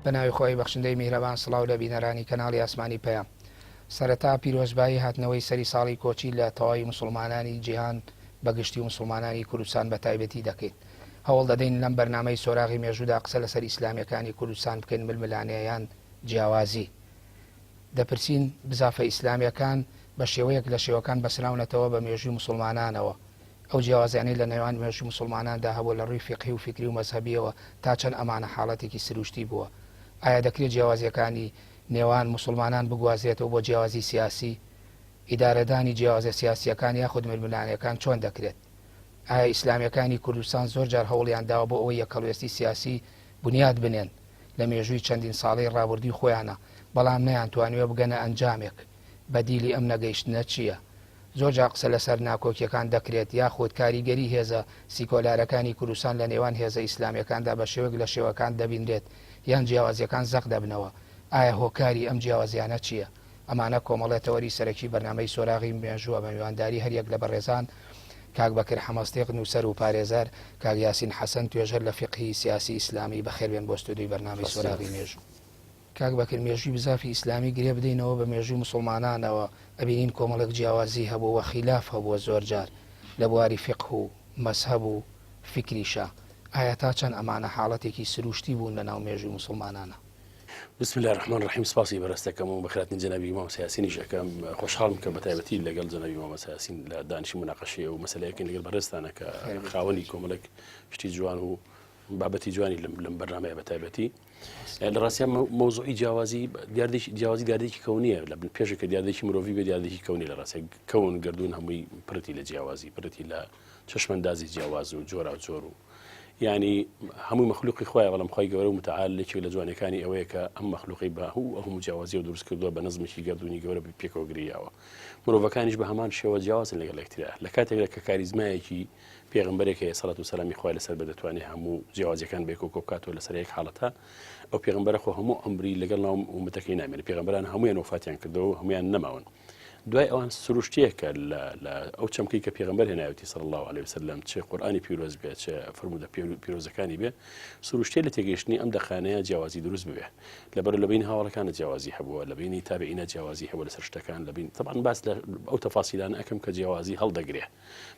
بە ناوی خوای بەخشندەی میهرەبان سڵاو لە بینەرانی کەناڵی ئاسمانی پەیام. سەرەتا پیرۆزبایی هاتنەوەی سەری ساڵی کۆچی لە تەواوی موسوڵمانانی جیهان بە گشتی و موسوڵمانانی کوردستان بە تایبەتی دەکەین. هەوڵ دەدەین لەم بەرنامەی سۆراغی مێژوودا قسە لەسەر ئیسلامیەکانی کوردستان بکەین ململانێ یان جیاوازی. دەپرسین بزافە ئیسلامیەکان بە شێوەیەک لە شێوەکان بەسراونەتەوە بە مێژووی موسوڵمانانەوە؟ ئەو جیاوازیانەی لە نێوان مێژووی موسوڵماناندا هەبووە لە ڕووی فیقهی و فیکری و مەزهەبییەوە تا چەند ئەمانە حاڵەتێکی سروشتی بووە؟ ئایا دەکرێت جیاوازییەکانی نێوان موسوڵمانان بگوازرێتەوە بۆ جیاوازی سیاسی؟ ئیدارەدانی جیاوازە سیاسییەکان یاخود ململانێکان چۆن دەکرێت؟ ئایا ئیسلامییەکانی کوردستان زۆر جار هەوڵیان داوە بۆ ئەوەی یەکهەڵوێستی سیاسی بنیات بنێن لە مێژووی چەندین ساڵەی ڕابوردووی خۆیانا، بەڵام نەیانتوانیوە بگەنە ئەنجامێک؟ بەدیلی ئەم نەگەیشتنە چییە؟ زۆر جار قسە لەسەر ناکۆکیەکان دەکرێت یاخود کاریگەری هێزە سیکۆلارەکانی کوردستان لە نێوان هێزە ئیسلامیەکاندا بە شێوەک لە شێوەکان دەبینرێت یان جیاوازیەکان زەق دەبنەوە ئایا هۆکاری ئەم جیاوازیانە چیە؟ ئەمانە کۆمەڵێ تەوەری سەرەکی بەرنامەی سۆراغی مێژووە بە میوانداری هەریەک لە بەڕێزان کاک بەکر حەمەسدیق نووسەر و پارێزەر، کاک یاسین حەسەن توێژەر لە فیقهی سیاسی ئیسلامی بەخێربێن بۆ ستۆدیۆی بەرنامەی سۆراغی مێژوو. کاک بەکر مێژووی بزافی ئیسلامی گرێ بدەینەوە بە مێژووی موسوڵمانانەوە ئەبینین کۆمەڵێک جیاوازی هەبووە وە خیلاف هەبووە زۆر جار لە بواری فیقه و مەزهەب و فیکریشا ئایا تا چەند ئەمانە حاڵەتێکی سروشتی بوون لە ناو مێژووی موسوڵمانانا؟ بسم اللە الرحمن الرحیم سپاسی بەڕێز دەکەم و بەخێرهاتنی جەنابی مامۆستا یاسینیش ئەکەم خۆشحاڵم کە بەتایبەتی لەگەڵ جەنابی مامۆستا یاسین لە دانیشی موناقەشەیە و مەسەلەیەکین لەگەڵ بەڕێزتانە کە خاوەنی کۆمەڵێک شتی جوان و بابەتی جوانی لەم لەم بەرنامەیە بەتایبەتی لە ڕاستیا مەوزوعی جیاوازی دیاردێکی جیاوازی دیاردێکی کەونیە لە بن پێشە کە دیاردێکی مرۆڤی بێ دیاردێکی کەونی لە ڕاستیا کەون گردون هەمووی پرەتی لە جیاوازی پرەتی لە چەشمەندازی جیاواز و جۆرا و جۆر و ینی هەموو مەخلوقی خۆیان بەڵام خی گەورە و متعال لێکی لە جوانەکانی ئەوەیە کە ئەم مەخلوقی بە هەوو ئەو جیاوازی و دروست کردووە بە نظمێکی گردونی گەورە پێکەوە گریاوە مرۆڤەکانیش بە هەمان شێوە جیاوازن لەگەڵ یەکترا لە کاتێکدا کە کاریزمایەکی پێغەمبەرێک هەیە سەڵات و سەلامی خوای لەسەر بێت دەتوانێت هەموو جیاوازیەکان بێکەوە کۆ بکاتەوە لەسەر یەک حاڵەتە ئەو پێغەمبەرە خۆ هەموو ئەمری لەگەڵ ناو ئومەتەکەی نامێنێت پێغەمبەران هەموویان وەفاتیان کردەوە و هەمویان نەماون دوای ئەوان سروشتیەکە لە ئەو چەمکەی کە پێغەمبەر هێناوێتی صلی الله علیه وسلم چه قورئانی پیرۆز بێ چه فرموودە پیرۆزەکانی بێ سروشتیە لە تێگەیشتنی ئەم دەقانەیە جیاوازی دروست ببێ لەبەر لە بین هاوڵەکانە جیاوازی هەبووە لە بینی تابعینە جیاوازی هەبووە لەسەر شتەکان لە بین طبعا باس لە ئەو تەفاسیلانە ئەکەم کە جیاوازی هەڵدەگرێ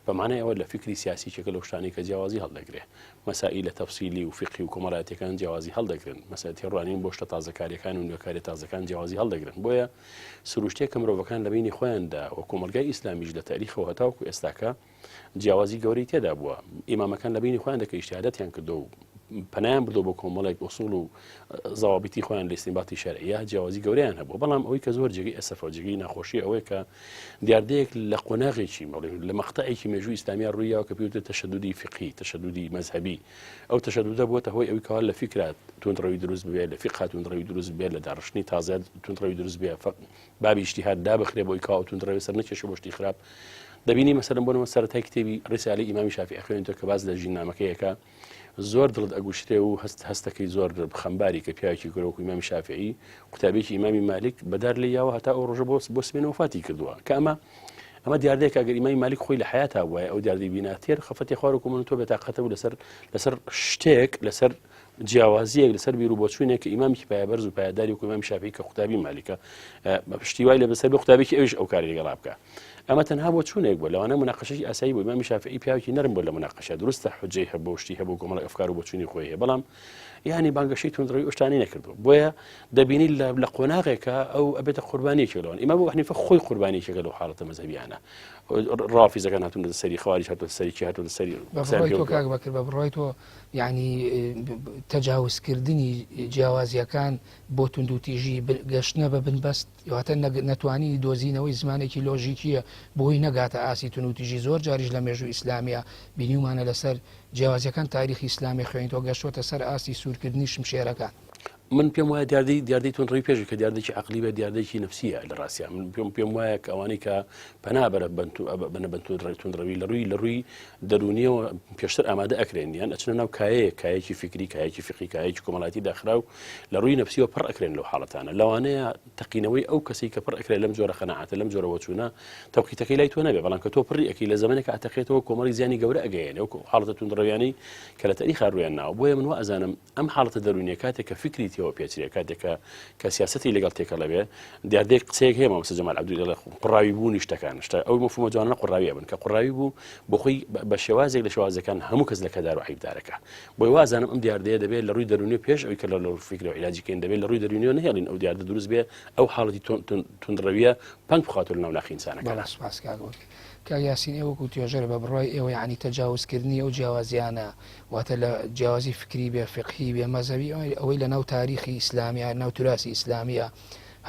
بە مانای ئەوە لە فیکری سیاسی یەکێکە لەو شتانەی کە جیاوازی هەڵدەگرێ. مەسائیلە تەفسیلی و فیقهی و کۆمەڵایەتیەکان جیاوازی هەڵدەگرن. مەسەلە تێڕوانین بۆ شتە تازەکاریەکان و نوێکاریە تازەکان جیاوازی هەڵدەگرن. بۆیە سروشتیە کە مرۆڤەکان لە بەینی خۆیاندا و کۆمەڵگای ئیسلامیش لە تاریخەوە هەتاوەکو ئێستاکە جیاوازی گەورەی تێدا بووە. ئیمامەکان لە بەینی خۆیاندا کە ئیجتیهاداتیان کردووە و پەنایان بردووە بۆ کۆمەڵێک ئوسوڵ و زەوابیتی خۆیان لە ئیستینباتی شەرعیە جیاوازی گەورەیان هەبووە. بەڵام ئەوەی کە زۆر جێگەی ئەسەفە و جێگەی ناخۆشیە ئەوەیە کە دیاردەیەک لە قۆناغێکی بڵێن لە مەقتەعێکی مێژووی ئیسلامییا ڕوویاوە کە پێی وترێت تەشەدودی فیقهی، تەشەدودی مەزهەبی. ئەو تەشەدودە بووەتە هۆی ئەوی کەوا لە فیکرا توندڕەوی دروست ببێ، لە فیقها توندڕەوی دروست ببێ، لە داڕشتنی تازە توندڕەوی دروست بێ، بابی ئیجتیهاد دابخرێ بۆی کەوا ئەو توندڕەوی سەر نەکێشێ بۆ شتی خراپ. دەبینی مەسەلەن بۆ نموونە سەرەتای کتێبی ڕیسالەی ئیمامی شافعی ئەخوێنیتەوە کە باس لە ژیننامەکەیەکە، زۆر دڵت ئەگوشرێ و هەست هەستەکەی زۆر خەمباری کە پیاوێکی گەورە وەکو ئیمامی شافعی قوتابیەکی ئیمامی مالیک بەدار لێ یاوە هەتا ئەو ڕۆژە بۆ بۆ سمێنە وەفاتی کردووە کە ئەمە ئەمە دیاردەیەک ئەگەر ئیمامی مالیک خۆی لە حیاتا بوایە ئەو دیاردەی بینا تێر خەفەتی خوار و کۆمەن تۆ بێتاقەتە بوو لەسەر لەسەر شتێک لەسەر جیاوازیەک لەسەر بیر و بۆچوونێک کە ئیمامێکی پایەبەرز و پایەداری وەکو ئیمامی شافعی کە قوتابی مالیکە بە پشتی وای لە بەسەر بێ قوتابێکی ئەویش ئەو کاری لەگەڵا بکە ئەمە تەنها بۆچوونێک بوو لەوانە مناقەشەی ئاسایی بوو ئیمامی شافعی پیاوێکی نەرم بوو لە مناقەشە دروستە حجەی هەبوو شتی هەبوو کۆمەڵێک ئەفکار و بۆچوونی خۆی هەیە بەڵام یعنی بانگەشەی توندڕەوی ئەو شتانەی نەکردووە بۆیە دەبینی لە قۆناغێکە ئەو ئەبێتە قوربانیەکی لەوان ئیمام ئەبو حەنیفە خۆی قوربانیەکێکە لەو حاڵەتە مەزهەبیانە ڕافیزەکان هاتوون لە سەری خواریج هاتوون سەری کی هاتوون سەری بە بڕوای تۆ کاک بەکر بە بڕوای تۆ یعنی تەجاوزکردنی جیاوازیەکان بۆ توندوتیژی گەشتنە بە بنبەست واتە نەتوانینی دۆزینەوەی زمانێکی لۆژیکیە بۆی نەگاتە ئاستی توندوتیژی زۆر جاریش لە مێژوو ئیسلامیە بینیومانە لەسەر جیاوازیەکان تاریخی ئیسلامی خوێنیتەوە گەشتۆتە سەر ئاستی سوورکردنی شمشێرەکان. من پێم وایە دیاردەی دیاردەی توندڕەوی پێش کە دیاردەیەکی عەقلی بێت دیاردەیەکی نەفسیە لە ڕاستیا من پێم پێم وایە کە ئەوانەی کە پەنا بەرە بەنە بەن توندڕەوی لە ڕووی لە ڕووی دەروونیەوە پێشتر ئامادە ئەکرێن یان ئەچنە ناو کایەیەک کایەکی فیکری کایەکی فیقهی کایەکی کۆمەڵایەتی داخراو لە ڕووی نەفسیەوە پڕ ئەکرێن لەو حاڵەتانە لەوانەیە تەقینەوەی ئەو کەسەی کە پڕ ئەکرێت لەم جۆرە قەناعەتە لەم جۆرە وەچوونە تەوقیتەکەی لای تۆ نەبێ بەڵام کە تۆ پڕی ئەکەی لە زەمەنێک ئەتەقێتەوە کۆمەڵی زیانی گەورە ئەگەیەنێ وەکو حاڵەتە توندڕەویانەی کە لە تەریخا ڕوویان ناوە بۆیە من وا ئەزانم ئەم حاڵەتە دەروونیە کاتێک کە فیکری. تێوە پێچرێ کاتێک کە کە سیاسەتی لەگەڵ تێکەڵ ئەبێ دیاردەیەک قسەیەک هەیە مامۆستا جەمال عەبدولی دەڵێ قوڕاوی بوونی شتەکان شتە ئەو مەفهومە جوانە قوڕاوی ئەبن کە قوڕاوی بوو بۆ خۆی بە شێوازێک لە شێوازەکان هەموو کەس لە کەدار و عەیبدارەکە بۆی وازانم ئەم دیاردەیە دەبێت لە ڕووی دەروونی پێش ئەوی کە لە لە فیکرە و عیلاجی کەین دەبێت لە ڕووی دەروونیەوە نەهێڵین ئەو دیاردە دروست بێ ئەو حاڵەتی توندڕەویە پەنگ بخاتەوە لە ناو ناخی ئینسانەکان. بەڵێ سوپاس کاک بەکر. کاک یاسین ئێوە وەکو توێژەر بە بڕوای ئێوە یەعنی تەجاوزکردنی ئەو جیاوازیانە واتە لە جیاوازی فکری بێ فقهی بێ مەزهەبی ئەوەی لە ناو تاریخی ئیسلامیە ناو توراسی ئیسلامیە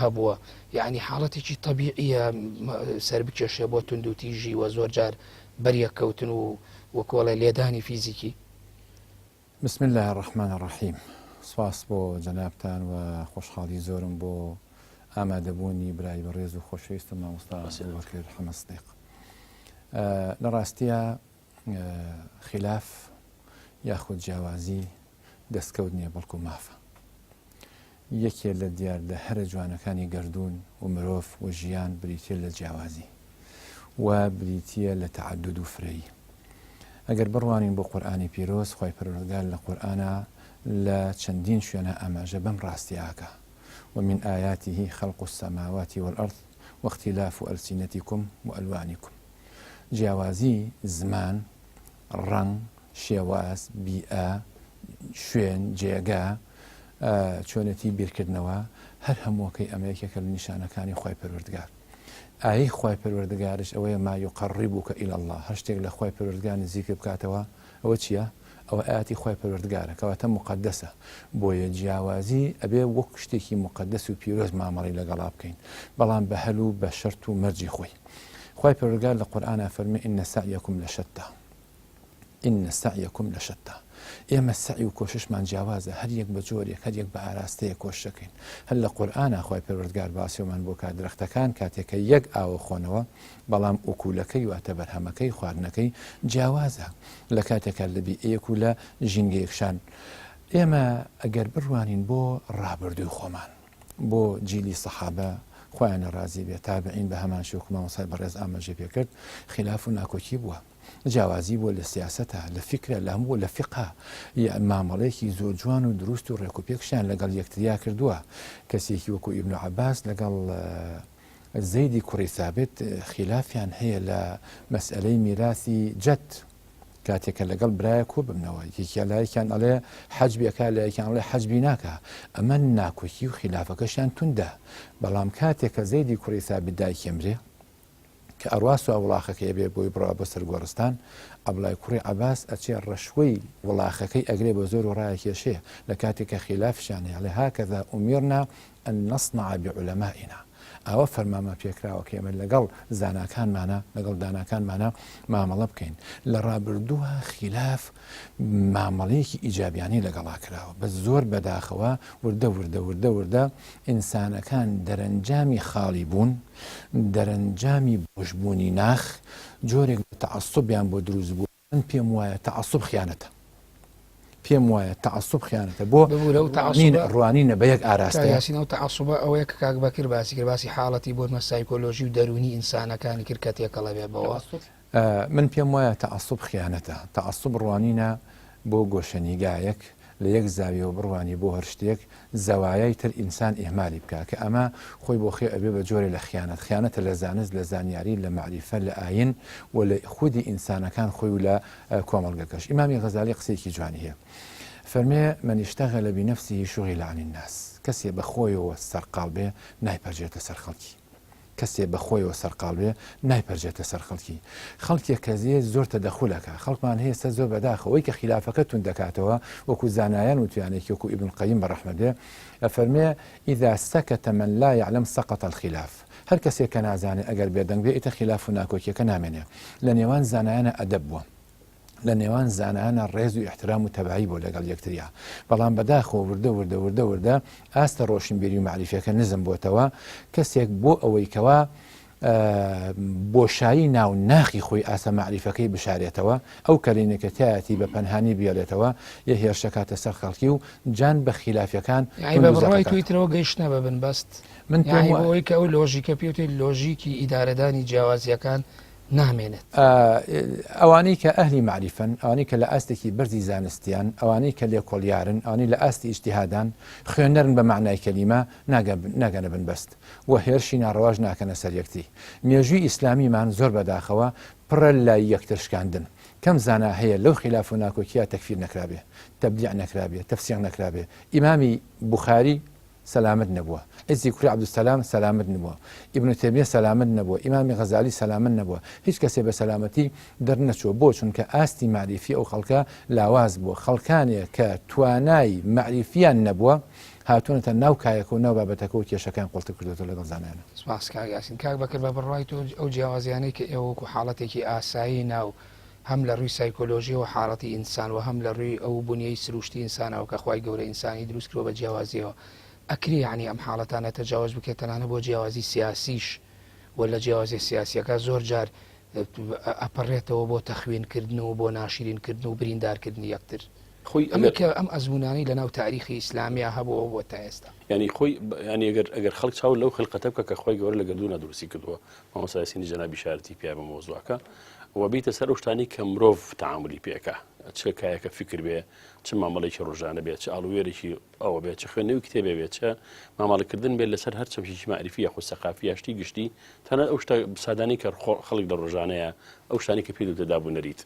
هەبووە یەعنی حاڵەتێکی تەبیعیە سەر بکێشێ بۆ توندوتیژی وە زۆر جار بەریەککەوتن و وەکۆڵێ لێدانی فیزیکی. بسم اللە الرحمن الرحیم سپاس بۆ جەنابتان و خۆشحاڵی زۆرم بۆ ئامادەبوونی برای بەڕێز و خۆشەویستم مامۆستا ئەبوبەکر حەمە سدیق. لە ڕاستیە خلاف یاخود جیاوازی دەستکەوت نییە بەڵکو مافە. یەکێ لە دیاردە هەرە جوانەکانی گەردوون و مرۆڤ و ژیان بریتیە لە جیاوازی و بریتیە لە تەعەدود و فرەیی. ئەگەر بڕوانین بۆ قورئانی پیرۆز خوای پەروەردگار لە قورئانا لە چەندین شوێنا ئاماژە بەم ڕاستیە ئەکا، ومن آیاته خلق السماوات والارض واختلاف السنتکم والوانکم جیاوازی زمان، ڕەنگ، شێواز، بیئە، شوێن، جێگە، چۆنێتی بیرکردنەوە، هەر هەمووەکەی ئەمە یەکێکە لە نیشانەکانی خوای پەروەردگار. ئایەی خوای پەروەردگارش ئەوەیە ما یقربک الی اللە، هەر شتێک لە خوای پەروەردگار نزیکت بکاتەوە ئەوە چییە؟ ئەوە ئایەتی خوای پەروەردگارە، کەواتە موقەدەسە. بۆیە جیاوازی ئەبێ وەک شتێکی موقەدەس و پیرۆز مامەڵەی لەگەڵا بکەین، بەڵام بە هەل و بە شەرت و مەرجی خۆی. خوای پەروەردگار لە قورئانا فەرمی ان سعیکم لشتی ان سعیکم لشتی ئێمە سەعی و کۆششمان جیاوازە هەر یەک بە جۆرێک هەر یەک بە ئاراستەیەک کۆشش ئەکەین هەر لە قورئانا خوای پەروەردگار باسیەوەمان بۆ کا درەختەکان کاتێک کە یەک ئاوە خۆنەوە بەڵام ئوکولەکەی واتە بەرهەمەکەی خواردنەکەی جیاوازە لە کاتێکا لە بیئەیەک و لە ژینگەیەکشان ئێمە ئەگەر بڕوانین بۆ ڕابردووی خۆمان بۆ جیلی سەحابە خوایان لێ ڕازی بێ، تابعین بە هەمان شێوە کە مامۆستای بەڕێز ئاماژەی پێ کرد خیلاف و ناکۆکی بووە، جیاوازی بووە لە سیاسەتا، لە فیکرا، لە هەموو لە فیقها، یە مامەڵەیەکی زۆر جوان و دروست و ڕێکوپێکشیان لەگەڵ یەکتریا کردووە، کەسێکی وەکوو ئیبن عەباس لەگەڵ زەیدی کوڕی سابت خیلافیان هەیە لە مەسئەلەی میراسی جەد، کاتێک کە لەگەڵ برایە کۆ ببنەوە یەکیان لایەکیان ئەڵێ حەجبی ئەکا لایەکیان ئەڵێ حەجبی ناکا ئەمە ناکۆکی و خیلافەکەشیان توندە بەڵام کاتێک کە زەیدی کوڕی سابت دایکی ئەمرێ کە ئەڕوا سوا وڵاخەکەی ئەبێ بۆی بڕوا بۆ سەر گۆڕستان عەبڵای کوڕی عەباس ئەچێ ڕەشوەی وڵاخەکەی ئەگرێ بە زۆر و ڕایەکێشێ لە کاتێک کە خیلافشیان هەیە ئەڵێ هاکذا امرنا ان نصنع بعلمائنا ئاوا فەرمانمان پێکراوە کە ئێمە لەگەڵ زاناکانمانا، لەگەڵ داناکانمانا مامەڵە بکەین. لە ڕابردووە خیلاف مامەڵەیەکی ئیجابیانەی لەگەڵا کراوە، بەس زۆر بەداخەوە وردە وردە وردە وردە ئینسانەکان دەرەنجامی خاڵی بوون، دەرەنجامی بۆشبوونی ناخ، جۆرێک لە تەعەسوبیان بۆ دروست بووە، من پێم وایە تەعەسوب خیانەتە. پێم وایە تەعەسوب خیانەتە بۆ ببورە ئەو تەعەسوبە ڕوانینە بە یەک ئاراستەیە. کاک یاسین ئەو تەعەسوبە ئەوەیە کە کاک بەکر باسی کرد باسی حاڵەتی بۆنمە سایکۆلۆژی و دەروونی ئینسانەکانی کرد کە تێکەڵ ئەبێ بەوە. من پێم وایە تەعەسوب خیانەتە. تەعەسوب ڕوانینە بۆ گۆشەنیگایەک لە یەک زاویەوە بڕوانی بۆ هەر شتێک، زەوایای تر ئینسان ئیهمالی بکا کە ئەمە خۆی بۆ خێ ئەبێ بە جۆرێ لە خیانەت، خیانەتە لە زانست، لە زانیاری، لە مەعریفە، لە ئاین و لە خودی ئینسانەکان خۆی و لە کۆمەڵگەکەش. ئیمامی غەزالی قسەیەکی جوانی هەیە فەرمێ، من اشتغل بنفسه شغل عن الناس، کەسێ بە خۆیەوە سەرقاڵ بێ نایپەرجێتە سەر خەڵکی. کەسێ بە خۆیەوە سەرقاڵ بێ نایپەرجێتە سەر خەڵکی. خەڵکێک کە زێ زۆر تەدەخول ئەکا. خەڵکمان هەیە سە زۆر بەداخەوە ئەوەی کە خیلافەکە توند دەکاتەوە وەکو زانایان وتویانە یەکی وەکو ابن القیم بە ڕەحمەت بێ ئەفەرمێ اذا سکت من لا یعلم سقط الخلاف هەر کەسێک کە نازانێ ئەگەر بێدەنگ بێ ئیتر خیلاف و ناکۆکیەکە نامێنێ. لە نێوان زانایانە ئەدەب بووە. لە نێوان زانایانە ڕێز و ئیحترام و تەبایی بووە لەگەڵ یەکتریا، بەڵام بەداخەوە وردە وردە وردە وردە ئاستە ڕۆشنبیری و مەعریفیەکە نزم بۆتەوە، کەسێک بۆ ئەوەی کەوا بۆشایی ناو ناخی خۆی ئاستە مەعریفەکەی بشارێتەوە، ئەو کەلێنەی کە تیایەتی بە پەنهانی بێڵێتەوە، یە هێرشەکاتە سەر خەڵکی و جان بە خیلافیەکان یانی توند بە و بڕوای تۆ زەقەکاتەوە. ئیتر ئەوە گەیشتنە بە بنبەست؟ من پێم یانی بۆ وایە. ئەوەی کە ئەو لۆژیکە پێوتێ لۆژیکی ئیدارەدانی جیاوازیەکان. نامێنێت. ئەوانەی کە ئەهلی مەعریفەن، ئەوانەی کە لە ئاستێکی بەرزی زانستیان، ئەوانەی کە لێکۆڵیارن، ئەوانەی لە ئاستی ئیجتیهادان، خوێنەرن بە مەعنای کەلیمە، ناگەنە بنبەست و هێرشی ناڕەواش ناکەنە سەر یەکتری. مێژووی ئیسلامیمان زۆر بەداخەوە پڕە لە یەکتر شکاندن. کەم زانا هەیە لەو خیلاف و ناکۆکییە تەکفیر نەکرابێ، تەبدیع نەکرابێ، تەفسیق نەکرابێ. ئیمامی بوخاری سەلامەت نەبووە، عیزی کوڕی عەبدولسەلام سەلامەت نبووە، ئیبن تەیمیە سەلامەت نەبووە، ئیمامی غەزالی سەلامەت نەبووە، هیچ کەسێ بە سەلامەتی دەرنەچووە، بۆ؟ چونکە ئاستی مەعریفی ئەو خەڵکە لاواز بووە، خەڵکانێ کە توانای مەعریفیان نەبووە هاتوونەتە ناو کایەکە و ناو بابەتەکە و کێشەکەیان قوڵتر کردۆتەوە لەگەڵ زانایانە. سپاس کاک یاسین. کاک بەکر بە بڕوای تۆ ئەو جیاوازیانەی کە ئێوە وەکو حاڵەتێکی ئاسایی ناو هەم لە ڕووی سایکۆلۆژیەوە حاڵەتی ئینسان وە هەم لە ڕووی ئەو بونیەی سروشتی ئینسانەوە کە خوای گەورە ئینسانی دروست کردوە بە جیاوازیەوە ئەکرێ یەعنی ئەم حاڵەتانە تەجاوز بکرێت تەنانە بۆ جیاوازی سیاسیش وە لە جیاوازیە سیاسیەکە زۆر جار ئەپەڕێتەوە بۆ تەخوین کردن و بۆ ناشرین کردن و بریندار کردنی یەکتر خۆی ئەمە کە ئەم ئەزمونانەی لە ناو تاریخی ئیسلامیا هەبووە بۆ تا ئێستا. یانی خۆی یانی ئەگەر ئەگەر خەڵک چاو لەو خلقەتە بکە کە خوای گەورە لە گەردوونا دروستی کردووە مامۆستا یاسینی جەنابی شارەتی پیا بە مەوزوعەکە و بیتە سەر ئەو شتانەی کە مرۆڤ تەعامولی پێ ئەکا چ کایەکە فیکر بێ چ مامەڵێکی ڕۆژانە بێ چ ئاڵووێرێکی ئەوە بێ چ خوێندنەوەی کتێبێ بێ چ مامەڵەکردن بێت لەسەر هەر چەمکێکی مەعریفی یاخود سەقافی یا شتی گشتی تەنانەت ئەو شتە سادانەی کە خەڵک لە ڕۆژانەیە ئەو شتانەی کە پێی دەوترێت داب و نەریت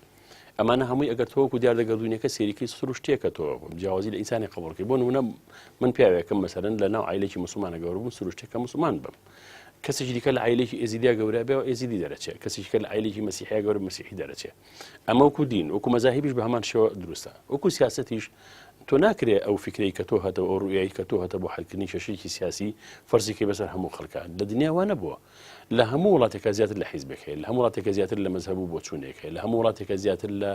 ئەمانە هەمووی ئەگەر تۆ وەکو دیاردە گەردوونیەکە سەیریکەی سروشتیەکە تۆ جیاوازی لە ئینسانی قبوڵکەی بۆ نمونە من پیاوێکم مەسەرەن لە ناو عیلێکی مسلمانە گەورە بووم سروشتێکە مسلمان بم کەسێکی دیکە لە عیلێکی ئێزیدیا گەورە بێ و ئێزیدی دەرەچێت کەسێکی کە لە عیلێکی مەسیحیا گەورە مەسیحی دەرەچێت ئەمە وەکو دین وەکو مەزاهیبیش بە هەمان شێوە دروستە وەکو سیاسەتیش تۆ ناکرێ ئەو فکرەی کە تۆ هەتە ئەو ڕوئیای کە تۆ هەتە بۆ حلکردنی کێشەیەکی سیاسی فەرزیکەی بەسەر هەموو خەڵکە لە دنیا وا نەبووە لە هەموو وڵاتێکا زیاتر لە حیزبێک هەیە لە هەموو وڵاتێکە زیاتر لە مەزهەب و بۆچوونێک هەیە لە هەموو وڵاتێکە زیاتر لە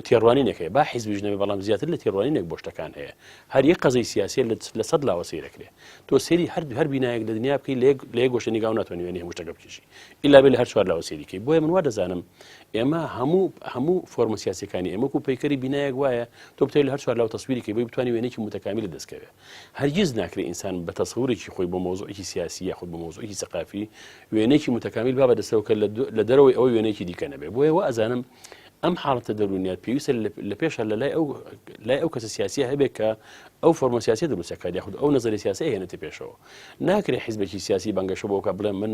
تێڕوانینێک هەیە با حیزبیش نەبێ بەڵام زیاتر لە تێڕوانینێک بۆ شتەکان هەیە هەر یەک قەزەی سیاسیە لە سەد لاوە سەیرەکرێ تۆ سەیری هەر هەر بینایەک لە دنیا بکەی لە یەک لە یەک گۆشە نیگاو ناتوانانی وێنەی هەموو شتەکە بکێشی ئیلا بێ لە هەر چوار لاوە سەیری کەی بۆیە من وا دەزانم ئێمە هەموو هەموو فۆرمە سیاسیەکانی ئێمە وەکو پەیکەری بینایەک وایە تۆ بتەوێت لە هەر چوار لاوە تەسویری کەی بۆی بتوانی وێنەیەکی متەکامیلت دەست کەوێ هەرگیز ناکرێ ئینسان بە تەسەورێکی خۆی بۆ مەوزوعێکی سیاسی یاخود بۆ مەوزوعێکی سەقافی وێنەیەکی متەکامیل با بەدەستەوە کە لە دەرەوەی ئەوە وێنەیەکی دیکە نەبێ بۆیە وا ئەزانم ئەم حاڵەتە دەروونیە پێویستە لە پێشە لە لای ئەو لای ئەو کەسە سیاسیە هەبێت کە ئەو فۆرمە سیاسی دروستەکات یاخود ئەو نەزەری سیاسی هێنێتە پێشەوە ناکرێ حیزبێکی سیاسی بانگەشە بۆ کە بڵێ من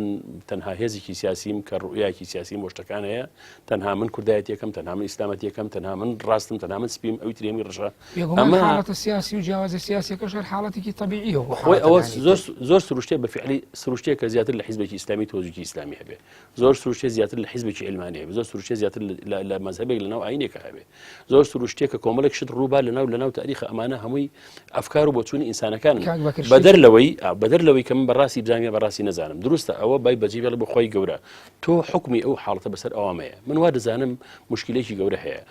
تەنها هێزێکی سیاسیم کە ڕوئیاکی سیاسی بۆ شتەکان هەیە تەنها من کوردایەتیەکەم تەنها من ئیسلامەتیەکەم تەنها من ڕاستم تەنها من سپیم ئەوی ترێمی ڕژە بێگومان حاڵەتە سیاسی و جیاوازە سیاسیەکەش هەر حاڵەتێکی تەبیعیە وەکو خۆی ئەوە حاڵەتەکانی زۆر تر. زۆر سروشتیە بە فعلی سروشتیە کە زیاتر لە حیزبێکی ئیسلامی تۆزێکی ئیسلامی هەبێ زۆر سروشتیە زیاتر لە حیزبێکی عیلمانی هەبێ زۆر سروشتیە زیاتر لە لە مەزهەبێک لە ناو ئاینێکە هەبێ زۆر سروشتیە کە کۆمەڵێک شت ڕووبا لە ناو لە ناو تاریخە ئەمانە هەمووی ئەفکار و بۆچوونی ئینسانەکانن کاک بەکر بەدەر شتێکی لەوەی بەدەر لەوەی کە من بەڕاستی بزانم یا بەڕاستی نەزانم دروستە ئەوە بای بەجێ بێڵێ بۆ خوای گەورە تۆ حوکمی ئەو حاڵەتە بەسەر ئەوامەیە من وا دەزانم موشکیلەیەکی گەورە هەیە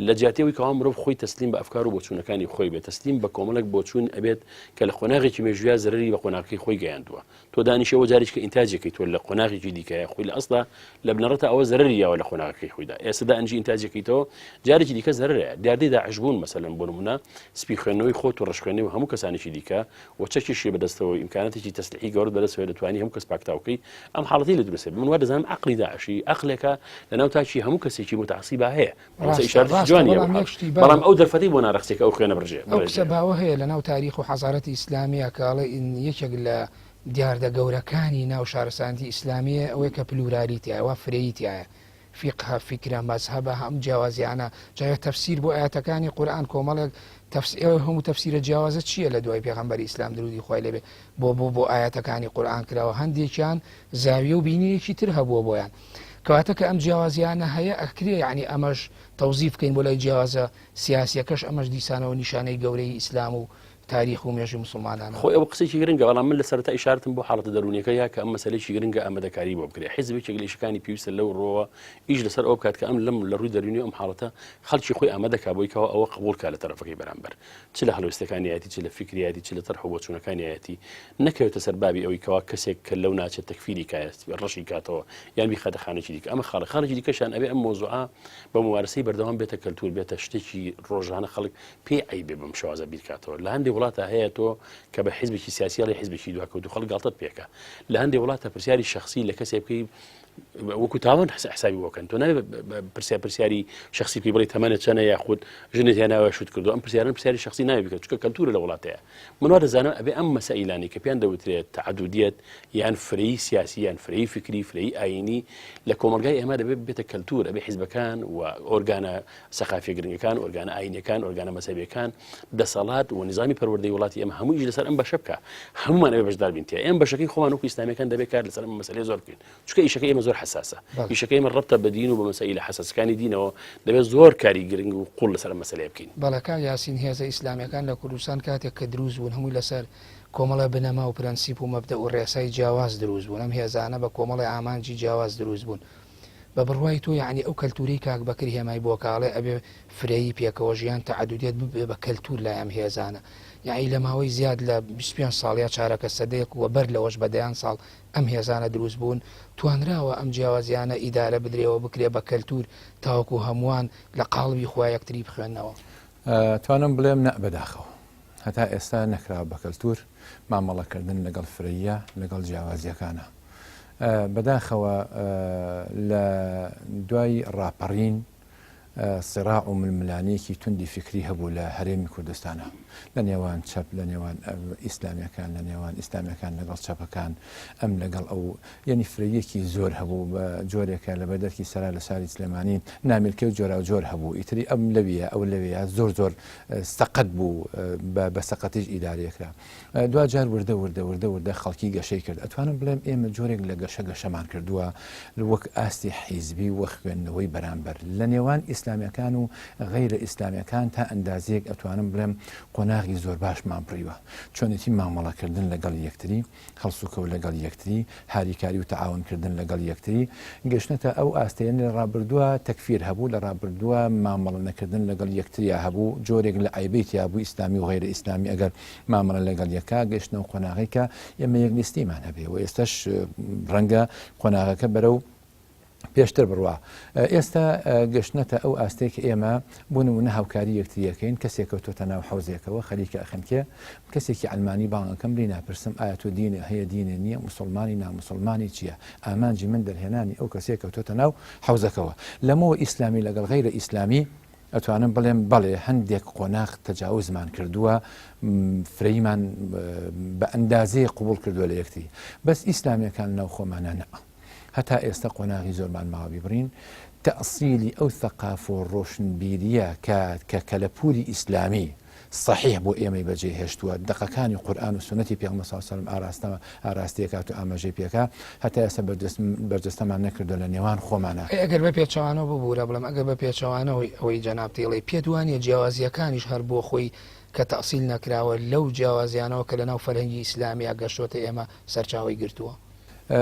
لە جیاتی ئەوەی کەوا مرۆڤ خۆی تەسلیم بە ئەفکار و بۆچوونەکانی خۆی بێت، تەسلیم بە کۆمەڵێک بۆچوون ئەبێت کە لە قۆناغێکی مێژوویا زەرەری بە قۆناغەکەی خۆی گەیاندووە. تۆ دانیشی ئەوە جارێکە ئینتاجێکەی تۆ لە قۆناغێکی دیکەیە خۆی لە ئەسڵا لە بنەڕەتا ئەوە زەرەری یاوە لە قۆناغەکەی خۆیدا ئێستا دانیشی ئینتاجێکەیتەوە جارێکی دیکە زەرەرە دیاردەی داعش بوون مەسەلەن بۆ نمونە سپی خوێندنەوەی خۆت و ڕەش خوێندنەوەی هەموو کەسانێکی دیکە و چەکیشی بەدەستەوە ئیمکاناتێکی تەسلیحی گەورەت بەدەستەوە دەتوانی هەموو کەس پاکتاوکەی ئەم حاڵەتی لە دروستە من وا دەزانم عەقڵی داعشی عەقلێکە لەناو تاکی هەموو کەسێکی متعصیبا هەیە بەڵام ئەو دەرفەتی بۆ نارەخسێ کە ئەو خوێنە بڕژێ. ئەو قسە باوە هەیە لەناو تاریخ و حەزارەتی ئیسلامیە کە ئەڵێ یەکێک لە دیاردە گەورەکانی ناو شارستانیەتی ئیسلامیە ئەوەیە کە plurality تیایە وا فرەیی تیایە فیقهە فیکرە مەزهەبە هەم جیاوازیانە جا تەفسیر بۆ ئایەتەکانی قورئان کۆمەڵێک تەفسیر ئەو هەموو تەفسیرە جیاوازە چییە لە دوای پێغەمبەری ئیسلام درودی خوای لێبێ بۆ بۆ بۆ ئایەتەکانی قورئان کراوە هەندێکیان زاویە و بینینێکی تر هەبووە بۆیان کەواتە کە ئەم جیاوازیانە هەیە ئەکرێ یعنی ئەمەش تەوزیف بکەین بۆ لای جیاوازە سیاسیەکەش ئەمەش دیسانەوە نیشانەی گەورەی ئیسلام و تاریخ و مێژوی موسڵمانانە. خۆی ئەوە قسەیەکی گرنگە بەڵام من لە سەرەتا ئیشارەتم بۆ حاڵەتە دەروونیەکە یا کە ئەم مەسەلەیەکی گرنگە ئامادەکاری بۆ بکرێ حیزب یەکێک لە ئیشەکانی پێویستە لەو ڕووەوە ئیش لەسەر ئەوە بکات کە ئەم لەم لە ڕووی دەروونی ئەم حاڵەتە خەڵکی خۆی ئامادە کا بۆی کەوا ئەوە قبوڵ کا لە تەرەفەکەی بەرامبەر چ لە هەڵوێستەکانیایەتی چ لە فیکریایەتی چ لە تەرح و بۆچوونەکانیایەتی نەکەوێتە سەر بابی ئەوەی کەوا کەسێک کە لەو ناچێت تەکفیری کایەت ڕەشی کاتەوە یان بیخاتە خانێکی دیکە ئەمە خاڵە خاڵێکی دیکەشان ئەبێ ئەم مۆزوعە بە مومارەسەی بەردەوام بێتە کەلتور بێتە شتێکی ڕۆژانە خەڵک پێی عەیبێ بەم شێوازە بیرکاتەوە لە هەندێک وڵاتە هەیە تۆ کە بە حیزبێکی سیاسی ئەڵێ حیزبێکی دواکەوتوو خەڵک گاڵتەت پێکە لە هەندێک وڵاتە پرسیاری شخصی لە کەسێ بکەی وەکو تاوان حسابی بۆ کەن تۆ نابێ پرسیار پرسیاری شخصی بکەی بڵێ تەمەنە چەنە یاخود ژنت هێناوە شوت کردو ئەم پرسیاران پرسیاری شخصی نابێ بکە چونکە کەلتورە لە وڵاتەیە من وا دەزانم ئەبێ ئەم مەسەئیلانەی کە پێیان دەوترێت تەعەدودیەت یان فرەیی سیاسی یان فرەیی فکری فرەیی ئایینی لە کۆمەڵگای ئێمە دەبێت بێتە کەلتور ئەبێ حیزبەکان و ئۆرگانە سەقافیە گرنگەکان ئۆرگانە ئایینەکان ئۆرگانە مەزهەبیەکان دەسەڵات و نظامی پەروەردەی وڵاتی ئێمە هەموو ئیش لەسەر ئەم بەشە بکە هەمومان ئەبێ بەشدار بین تیا ئێمە بەشەکەی خۆمان وەکو ئیسلامیەکان دەبێت کار لەسەر ئەم مەسەلەیە زۆر بکەین چونکە ئیشەکەی ئێمە زۆر حەساسە ئیشەکەی ئێمە ڕەبتە بە دین و بە مەسەئیلە حەساسەکانی دینەوە دەبێت زۆر کاری گرنگ و قوڵ لەسەر ئەم مەسەلەیە بکەین. بەڵێ کاک یاسین هێزە ئیسلامیەکان لە کوردستان کاتێک کە دروست بوون هەمووی لەسەر کۆمەڵێ بنەما و پرەنسیپ و مەبدەئ و ڕێسای جیاواز دروست بوون ئەم هێزانە بە کۆمەڵێ ئامانجی جیاواز دروست بوون بە بڕوای تۆ یەعنی ئەو کەلتورەی کاک بەکر هێمای بۆ کاڵێ ئەبێ فرەیی پێکەوە ژیان تەعەدودیەت ببێ بە کەلتور لای ئەم هێزانە یەعنی لە ماوەی زیاد لە 25 ساڵ یا چارەکە سەدەیەک و بەر لەوەش بە دەیان ساڵ ئەم هێزانە دروست بوون، توانراوە ئەم جیاوازیانە ئیدارە بدرێ و بکرێ بە کەلتور تاوەکو هەمووان لە قاڵبی خوا یەکتری بخوێننەوە؟ توانم بڵێم نەء بەداخەوە هەتا ئێستا نەکراوە بە کەلتور مامەڵەکردن لەگەڵ فرەییە لەگەڵ جیاوازیەکانە بەداخەوە لە دوای ڕاپەڕین سیڕاع و ململانێیەکی توندی فیکری هەبوو لە هەرێمی کوردستانا لە نێوان چەپ، لە نێوان ئیسلامیەکان، لە نێوان ئیسلامیەکان لەگەڵ چەپەکان، ئەم لەگەڵ ئەو، یەنی فرەییەکی زۆر هەبوو بە جۆرێکە لە بەردەرکی سەرا لە شاری سلێمانی نامیلکەی جۆراوجۆر هەبوو ئیتری ئەم لەویە ئەو لەوێیە زۆر زۆر سەقەت بوو بە سەقەتیش ئیدارەکرا. دواجار وردە وردە وردە وردە خەڵکی گەشەی کرد. ئەتوانم بڵێم ئێمە جۆرێک لە گەشە گەشەمان کردووە وەک ئاستی حیزبی و خوێندنەوەی بەرامبەر لە نێوان ئیسلامیەکان و غەیرە ئیسلامیەکان تا ئەندازەیەک ئەتوانم بڵێم قۆناغی زۆر باشمان بڕیوە. چۆنێتی مامەڵەکردن لەگەڵ یەکتری، هەڵسوکەوت لەگەڵ یەکتری، هاریکاری و تەعاون کردن لەگەڵ یەکتری گەشتنەتە ئەو ئاستەی لە ڕابردووە تەکفیر هەبوو، لە ڕابردووە مامەڵە نەکردن لەگەڵ یەکتریا هەبوو، جۆرێک لە عەیبەی تیا بوو ئیسلامی و غەیرە ئیسلامی ئەگەر مامەڵە لەگەڵ یەکا گەشتنە ئەو قۆناغەی کە ئێمە یەک لیستیمان هەبێ و ئێستاش ڕەنگە قۆناغەکە بەرەو پێشتر بڕوا. ئێستا گەشتنەتە ئەو ئاستەی کە ئێمە بۆ نموونە هاوکاری یەکتری ئەکەین، کەسێک کەوتۆتە ناو حەوزێکەوە خەریکە ئەخنکێ، کەسێکی عەلمانی بانگ ئەکەم لێی ناپرسم ئایا تۆ دینێ هەیە دینێ نییە، موسوڵمانی ناموسوڵمانی چییە، ئامانجی من دەرهێنانی ئەو کەسەیە کەوتۆتە ناو حەوزەکەوە. لەمەوە ئیسلامی لەگەڵ غەیرە ئیسلامی ئەتوانم بڵێم بەڵێ هەندێک قۆناغ تەجاوزمان کردووە، فرەییمان بە ئەندازەیەک قبوڵ کردووە لە یەکتری، بەس ئیسلامییەکان لەناو خۆمانا نا. هەتا ئێستا قۆناغی زۆرمان ماوە بیبڕین، تەئسیلی ئەو ثەقافە و ڕۆشنبیرییە کە کە کەلەپووری ئیسلامی سەحیح بۆ ئێمەی بەجێ هێشتووە، دەقەکانی قورئان و سوننەتی پێغەمبەر صلی اللە علیە و سلم ئاراستە ئاراستەی ئەکات و ئاماژەی پێ ئەکا، هەتا ئێستا بەرجەست بەرجەستەمان نەکردووە لە نێوان خۆمانا. ئەی ئەگەر بە پێچەوانەوە ببوورە بڵێم ئەگەر بە پێچەوانەوەی ئەوەی جەنابت ئەیڵێی پێت وانیە جیاوازییەکانیش هەر بۆ خۆی کە تەئسیل نەکراوە لەو جیاوازیانەوە کە لەناو فەرهەنگی ئیسلامیا گەشتۆتە ئێمە سەرچاوەی گرتووە؟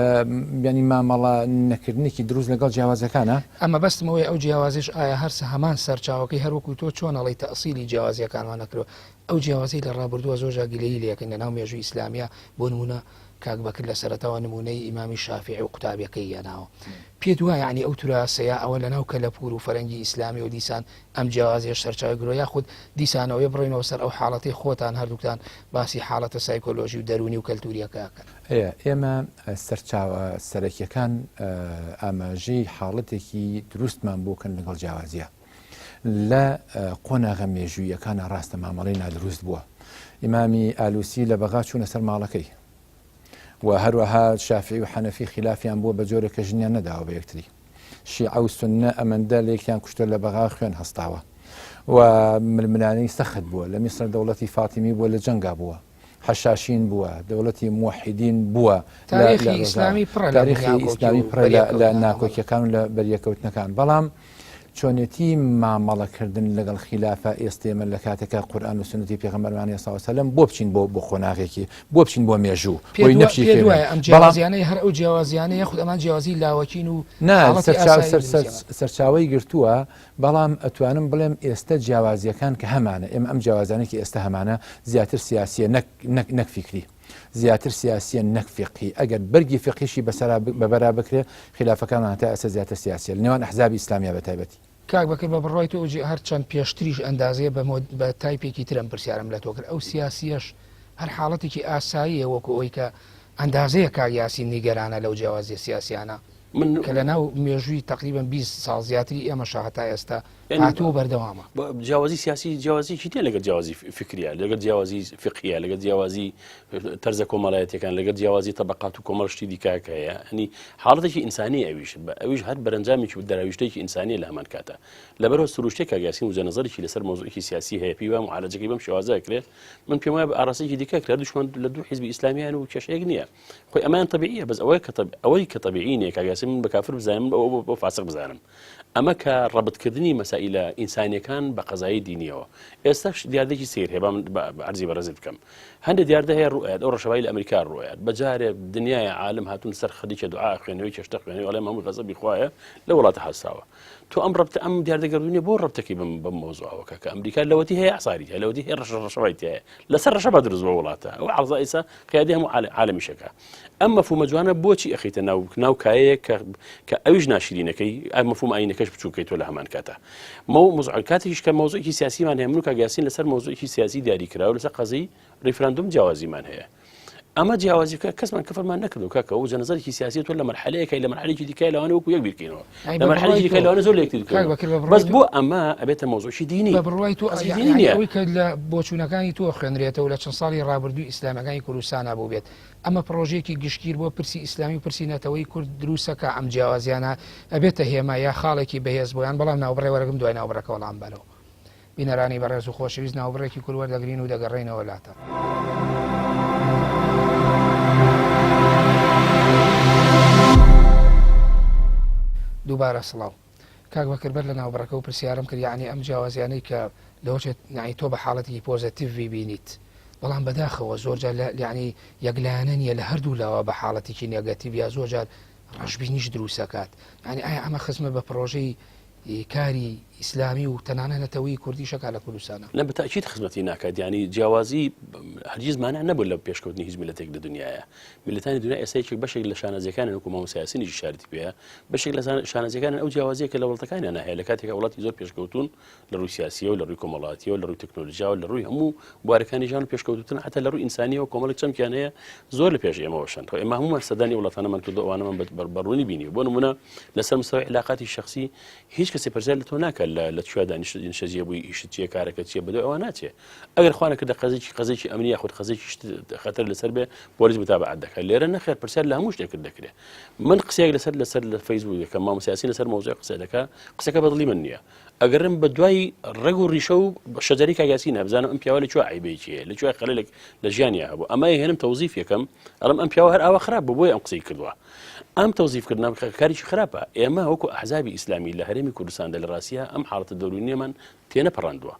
یانی مامەڵە نەکردنێکی دروست لەگەڵ جیاوازەکانە. مەبەستم ئەوەیە ئەو جیاوازیش ئایا هەر هەمان سەرچاوەکەی هەر وەکو تۆ چۆن ئەڵێی تەئسیلی جیاوازیەکانمان نەکردوە ئەو جیاوازیەی لە ڕابردووە زۆر جار گلەیی لێ ئەکەین لەناو مێژووی ئیسلامیا بۆ نموونە کاک بەکر لە سەرەتاوە نموونەی ئیمامی شافیعی و قوتابیەکەی هێناوە پێت وایە یانی ئەو توراسەیە ئەوە لەناو کەلەپوور و فەرەنگی ئیسلامی و دیسان ئەم جیاوازیەش سەرچاوەی گرۆ یاخود دیسانەوەیە بڕۆینەوە سەر ئەو حاڵەتەی خۆتان هەردووکتان باسی حاڵەتە سایکۆلۆژی و دەروونی و کەلتوریەکە ئەکەن. ئەیە ئێمە سەرچاوە سەرەکیەکان ئاماژەی حاڵەتێکی دروستمان بۆ کەن لەگەڵ جیاوازیە لە قۆناغە مێژوویەکانە ڕاستە مامەڵەی نادروست بووە ئیمامی ئالوسی لە بەغا چوونە سەر ماڵەکەی و هەروەها شافعی و حەنەفی خلافیان بووە بە جۆرێک کە ژنیان نەداوە بە یەکتری شیعە و سوننە ئەمەندە لەیەکیان کوشتوە لە بەغا خوێن هەستاوە و ململانێی سەخت بووە لە میسر دەوڵەتی فاتیمی بووە لە جەنگا بووە حەشاشین بووە دەوڵەتی موحیدین بووە تاریخی ئیسلامی پڕە لە تاریخی ئیسلامی پڕە لە ناکۆکیەکان و لە بەریەکەوتنەکان بەڵام چۆنێتی مامەڵەکردن لەگەڵ خیلافە ئێستێ من لە کاتێکا قورئان و سوننەتی پێغەمبەرمان صلی اللە علیە وسلم بۆ بچین بۆ بۆ قۆناغێکی بۆ بچین بۆ مێژوو بۆی نەفشی پێت وایە ئەم جیاوازیانەی هەر ئەو جیاوازیانە یاخود ئەمان جیاوازی لاوەکین و نا سەرچاوەی گرتووە بەڵام ئەتوانم بڵێم ئێستا جیاوازیەکان کە هەمانە ئێمە ئەم جیاوازانێکی ئێستا هەمانە زیاتر سیاسیە نەک نەک نەک فیکری زیاتر سیاسیە نەک فیقهی، ئەگەر بەرگی فیقهیشی بەسەرا بەبەرا بکرێ خیلافەکانمان هەتا ئێستا زیاتر سیاسیە لە نێوان ئەحزابی ئیسلامیە بە تایبەتی. کاک بەکر بە بڕوای تۆ ئەو هەر چەند پێشتریش ئەندازەیە بە مۆد بە تایپێکی تر ئەم پرسیارەم لە تۆ کرد ئەو سیاسیەش هەر حاڵەتێکی ئاساییە وەکو ئەوەی کە ئەندازەیە کاک یاسین نیگەرانە لەو جیاوازیە سیاسیانە؟ من کە لە ناو مێژووی تقریبا 20 ساڵ زیاتری ئێمەشە هەتا ئێستا هاتووە و بەردەوامە. جیاوازی سیاسی جیاوازیی تێ لەگەڵ جیاوازی فکریە لەگەڵ جیاوازی فقهیە لەگەڵ جیاوازی تەرزە کۆمەڵایەتەکان لەگەڵ جیاوازی تەبقات و کۆمەڵ شتی دیکاکە هەیە ئەنی حاڵەتێکی ئینسانی ئەویش بە ئەویش هەر بەرەنجامێکی و دەراویشتێکی ئینسانیە لە هەمان کاتە لەبەرەوە سروشتێک کاک یاسین وجە نەزەرێکی لەسەر مەوزوعێکی سیاسی هەیە پێی وایە معالەجەکەی بەم شێوازە ئەکرێت من پێم وایە بە ئاراستەیەکی دیکە کرا دوشمان لە دوو حیزبی ئیسلامیان و کێشەیەک نییە خۆی ئەمان تەبیعیە بەس ئەوەی کە ئەوەی کە تەبیعی نییە کاک یاسین من بە کافر بزانم ئەو بۆ فاسق بزانم ئەمە کە ڕەبتکردنی مەسائیلە ئینسانیەکان بە قەزایی دینیەوە ئێستاش دیاردێکی سیر هەیە با من بە عەرزی بەڕێزت بکەم هەندێک دیاردە هەیە ڕوئەیات ئەو ڕەشەبای لە ئەمریکا ڕوئەیات بە جارێ دنیای عالم هاتون سەر خەریکە دوعا خوێنەوەی چێشتە خوێنەوەی ئەڵێم هەموو غەزەبی خوایە لە وڵاتە هەستاوە تۆ ئەم ڕەبتە ئەم دیاردە گەردوونیە بۆ ڕەبتەکەی بەم بەم مەوزوعەوە کە ئەمریکا لەوەتی هەیە ئەساری هەیە لەوەتی هەیە ڕەش ڕەشەبای تایە لەسەر ڕەشەبا دروست بۆ وڵاتە ئەو عەرزە ئیسا قیادی هەموو عالەمیشەکە ئەم مەفهومە جوانە بۆچی ئەخیتە ناو ناو کایەیەک کە کە ئەویش ناشرینەکەی ئەم مەفهوم ئاینەکەش بچووکەی تۆ لە هەمان کاتە مەو مزع کاتێکیش کە مەوزوعێکی سیاسیمان هەیە من و کاک یاسین لەسەر مەوزوعێکی سیاسی دیاری کراوە لەسەر قەزیی ڕیفراندوم جیاوازیمان هەیە ئەمە جیاوازیکە کەسمان کەفرمان نەکردو کاکە و جەنەزەرێکی سیاسی تۆ لە مەرحەلەیەکەی لە مەرحەلێکی دیکە لەوانە وەکو یەک بیرکەینەوە لە مەرحەلێکی دیکە لەوانە زۆر لە یەکتر بکەینەوە بەس بۆ ئەمە ئەبێتە مەوزوعی دینی بە بڕوای تۆ قەزیی دینی نییە. ئەوەی کە لە بۆچوونەکانی تۆ خوێنرێتەوە لە چەند ساڵی ڕابردووی ئیسلامەکانی کوردستانا بووبێت ئەمە پڕۆژەیەکی گشتگیر بۆ پرسی ئیسلامی و پرسی نەتەوەی کورد دروستەکا ئەم جیاوازیانە ئەبێتە هێما یا خاڵێکی بەهێز بۆیان بەڵام ناوبڕێ وەرەگم دوای ناوبڕەکە وەڵام بەرەوە. بینەرانی بەڕێز و خۆشەویست ناوبڕێکی کورت وەردەگرین و دەگەڕێینەوە لاتان. دووبارە سڵاو. کاک بەکر بەر لە ناوبڕەکە و پرسیارم کرد یەعنی ئەم جیاوازیانەی کە لەوەچێت یەعنی تۆ بە حاڵەتێکی پۆزەتیڤ بیبینیت بەڵام بەداخەوە زۆر جار لە یەعنی یەکلایەنە نییە لە هەردوو لاوە بە حاڵەتێکی نێگەتیڤ یا زۆر جار ڕەشبینیش دروستەکات یەعنی ئایا ئەمە خزمەت بە پڕۆژەی کاری ئیسلامی و تەنانەت نەتەوەی کوردیش ئەکات لە کوردستانا. نە بە تەئکید خزمەتی ناکات یانی جیاوازی هەرگیز مانع نەبوو لە پێشکەوتنی هیچ میللەتێک لە دنیایا میللەتانی دنیا ئێستا یەکێک بەشێک لە شانازیەکانیان وەکو مامۆستا یاسینیش ئیشارەتی پێیە بەشێک لە شانازیەکانیان ئەو جیاوازیە کە لە وڵاتەکانیانە هەیە لە کاتێکا وڵاتی زۆر پێشکەوتوون لە ڕووی سیاسیەوە لە ڕووی کۆمەڵاتیەوە لە ڕووی تەکنۆلۆژیاوە لە ڕووی هەموو بوارەکانی ژیان پێشکەوتوترن حتا لە ڕووی ئینسانیەوە کۆمەڵێک چەمکیان هەیە زۆر لە پێش ئێمەوە شەن خۆ ئێمە هەموومان سەردانی وڵاتانەمان کردو ئەوانەمان بە ڕوونی بینی بۆ نمونە لەسەر مستەوای علاقاتی شخصی هیچ کەسێ پرسیار لە تۆ ناکات لە لە کوێ دانیشت نیشتەجێ بووی ئیشت چییە کارەکە چییە بەدوای ئەوە ناچێ ئەگەر خوا نەکردە قەزێکی قەزێکی ئەمنی یاخود قەزێکی خەتەر لەسەر بێ پۆلیس متابعات دەکات لێرە نەخێر پرسیار لە هەموو شتێکت دەکرێت من قسەیەک لەسەر لەسەر لە فەیسبوک دەکەم مامۆستا یاسین لەسەر مەوزوع قسە دەکا قسەکە بەدڵی من نییە ئەگەرم بە دوای ڕەگ و ڕیشە و شەجەری کاک یاسینە بزانم ئەم پیاوە لە کوێ عیبەیەکی هەیە لە کوێ خەلەلێک لە ژیانیا هەبوو ئەمە هێنم تەوزیف یەکەم ئەڵم ئەم پیاوە هەر ئاوا خراپ بوو بۆیە ئەم قسەی کردووە ئەم تەوزیف کردنە کارێکی خراپە ئێمە وەکو ئەحزابی ئیسلامی لە هەرێمی کوردستاندا لە ڕاستیە ئەم حاڵەتە دەروونیەمان تێنەپەڕاندووە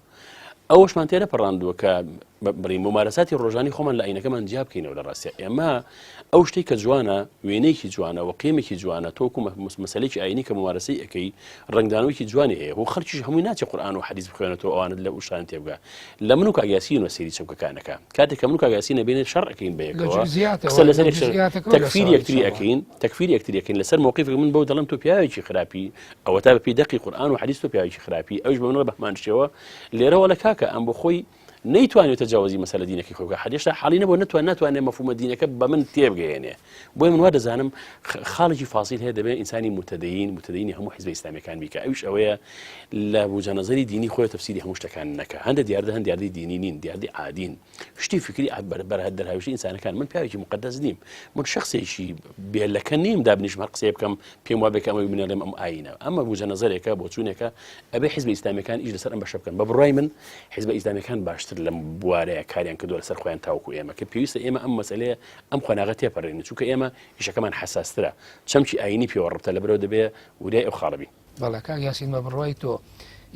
ئەوەشمان تێنەپەڕاندووە کە بڵێین مومارەساتی ڕۆژانی خۆمان لە ئاینەکەمان جیا بکەینەوە لە ڕاستیا ئێمە ئەو شتێک کە جوانە وێنەیەکی جوانە و قیمێکی جوانە تۆکو مەسلێکی ئاینی کە ممارەسەی ئەەکەی ڕنگدانەوەیکی جوانی هەیە و خەڵکیش هەمووی ناچێ قورآن و حەدیث بخوێنێتەوە ئەوانت لە وشان تێبگا لە من و کاک یاسین و سەیری چەمکەکانەکە کاتێک کە من و کاک یاسین ئەبینێت شەڕ ئەکەین بە یەکەوە قسە لەسەر یەک تەکفیر یەکتری ئەکەین تەکفیر یەکتری ئەکەین لەسەر مەوقیفێک من بەو دەڵێم تۆ پیاوێکی خراپی ئەوەتا بە پێی دەقی قورئان و حەدیث تۆ پیاوێکی خراپی ئەویش بە منەوە بە هەمان شێوە لێرەوە لە کاکە ئەم بۆ خۆی نەیتوانێت تەجاوزی مەسەلە دینەکەی خۆی بکات حەدیشتا حاڵی نەبوو نەتوان ناتوانێت مەفهومە دینەکە بە من تێبگەیەنێ بۆیە من وا دەزانم خاڵێکی فاسیل هەیە دەبێت ئینسانی متدەین متدەینی هەموو حیزبە ئیسلامیەکان بیکە ئەویش ئەوەیە لە وجە نەزەری دینی خۆی تەفسیری هەموو شتەکان نەکە هەندە دیاردە هەند دیاردەی دینی نین دیاردەی عادین شتی فکری بەرهەت دەرهاویشتی ئینسانەکان من پیاوێکی مقدس نیم من شخصێکی بێلەکە نیم دابنیشم هەر قسەیە بکەم پێم وابێ کە ئەمە منێڵێم ئەم ئاینە ئەمە وجە نەزەرێکە بۆچوونێکە ئەبێ حیزبە ئیسلامیەکان ئیش لەسەر ئەم بەشە بکەن بە بڕای من حیزبە ئیسلامیەکان باشتر لەم بوارەیە کاریان کردووە لەسەر خۆیان تاوکو ئێمە کە پێویستە ئێمە ئەم مەسەلەیە ئەم قۆناغە تێپەڕێنین چونکە ئێمە ئیشەکەمان حەساسترە چەمکی ئاینی پێوە ڕبتە لەبەرەوە دەبێ وریای ئەو خاڵە بین. بەڵێ کاک یاسین بە بڕوای تۆ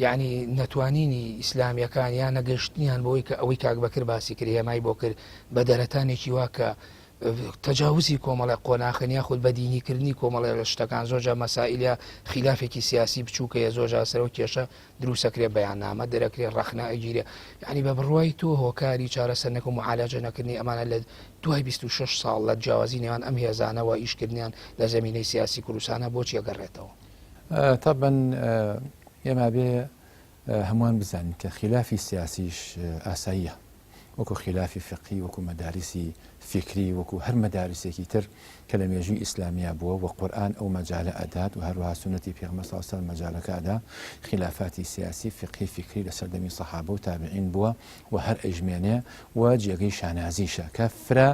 یەعنی نەتوانینی ئیسلامیەکان یا نەگەشتنیان بەوەی کە ئەوەی کاک بەکر باسی کرد هێمای بۆ کرد بە دەرەتانێکی وا کە تەجاوزی کۆمەڵێک قۆناخن یاخود بە دینی کردنی کۆمەڵێ لە شتەکان زۆر جار مەسائیل یا خیلافێکی سیاسی بچووکەیە زۆر جار سەرەوە کێشە دروستەکرێ بەیاننامە دەرەکرێ ڕەخنە ئەگیرێ یعنی بە بڕوای تۆ هۆکاری چارەسەر نەکە و معالەجە نەکردنی ئەمانە لە دوای 26 ساڵ لە جیاوازی نێوان ئەم هێزانەوە ئیشکردنیان لە زەمینەی سیاسی کوردستانە بۆچی ئەگەڕێتەوە؟ تەبەن ئێمە بێ هەمووان بزانین کە خیلافی سیاسیش ئاساییە. وەکو خیلافی فیقهی، وەکو مەداریسی فیکری، وەکو هەر مەداریسێکی تر کە لە مێژووی ئیسلامیا بووە و قورئان ئەو مەجالە ئەدات و هەروەها سوننەتی پێغەمبەر صلی اللە علیە وسلم مەجالەکە ئەدا، خیلافاتی سیاسی، فیقهی، فیکری لە سەردەمی سەحابە و تابعین بووە و هەر ئەیژمێنێ و جێگەی شانازیشە کە فرە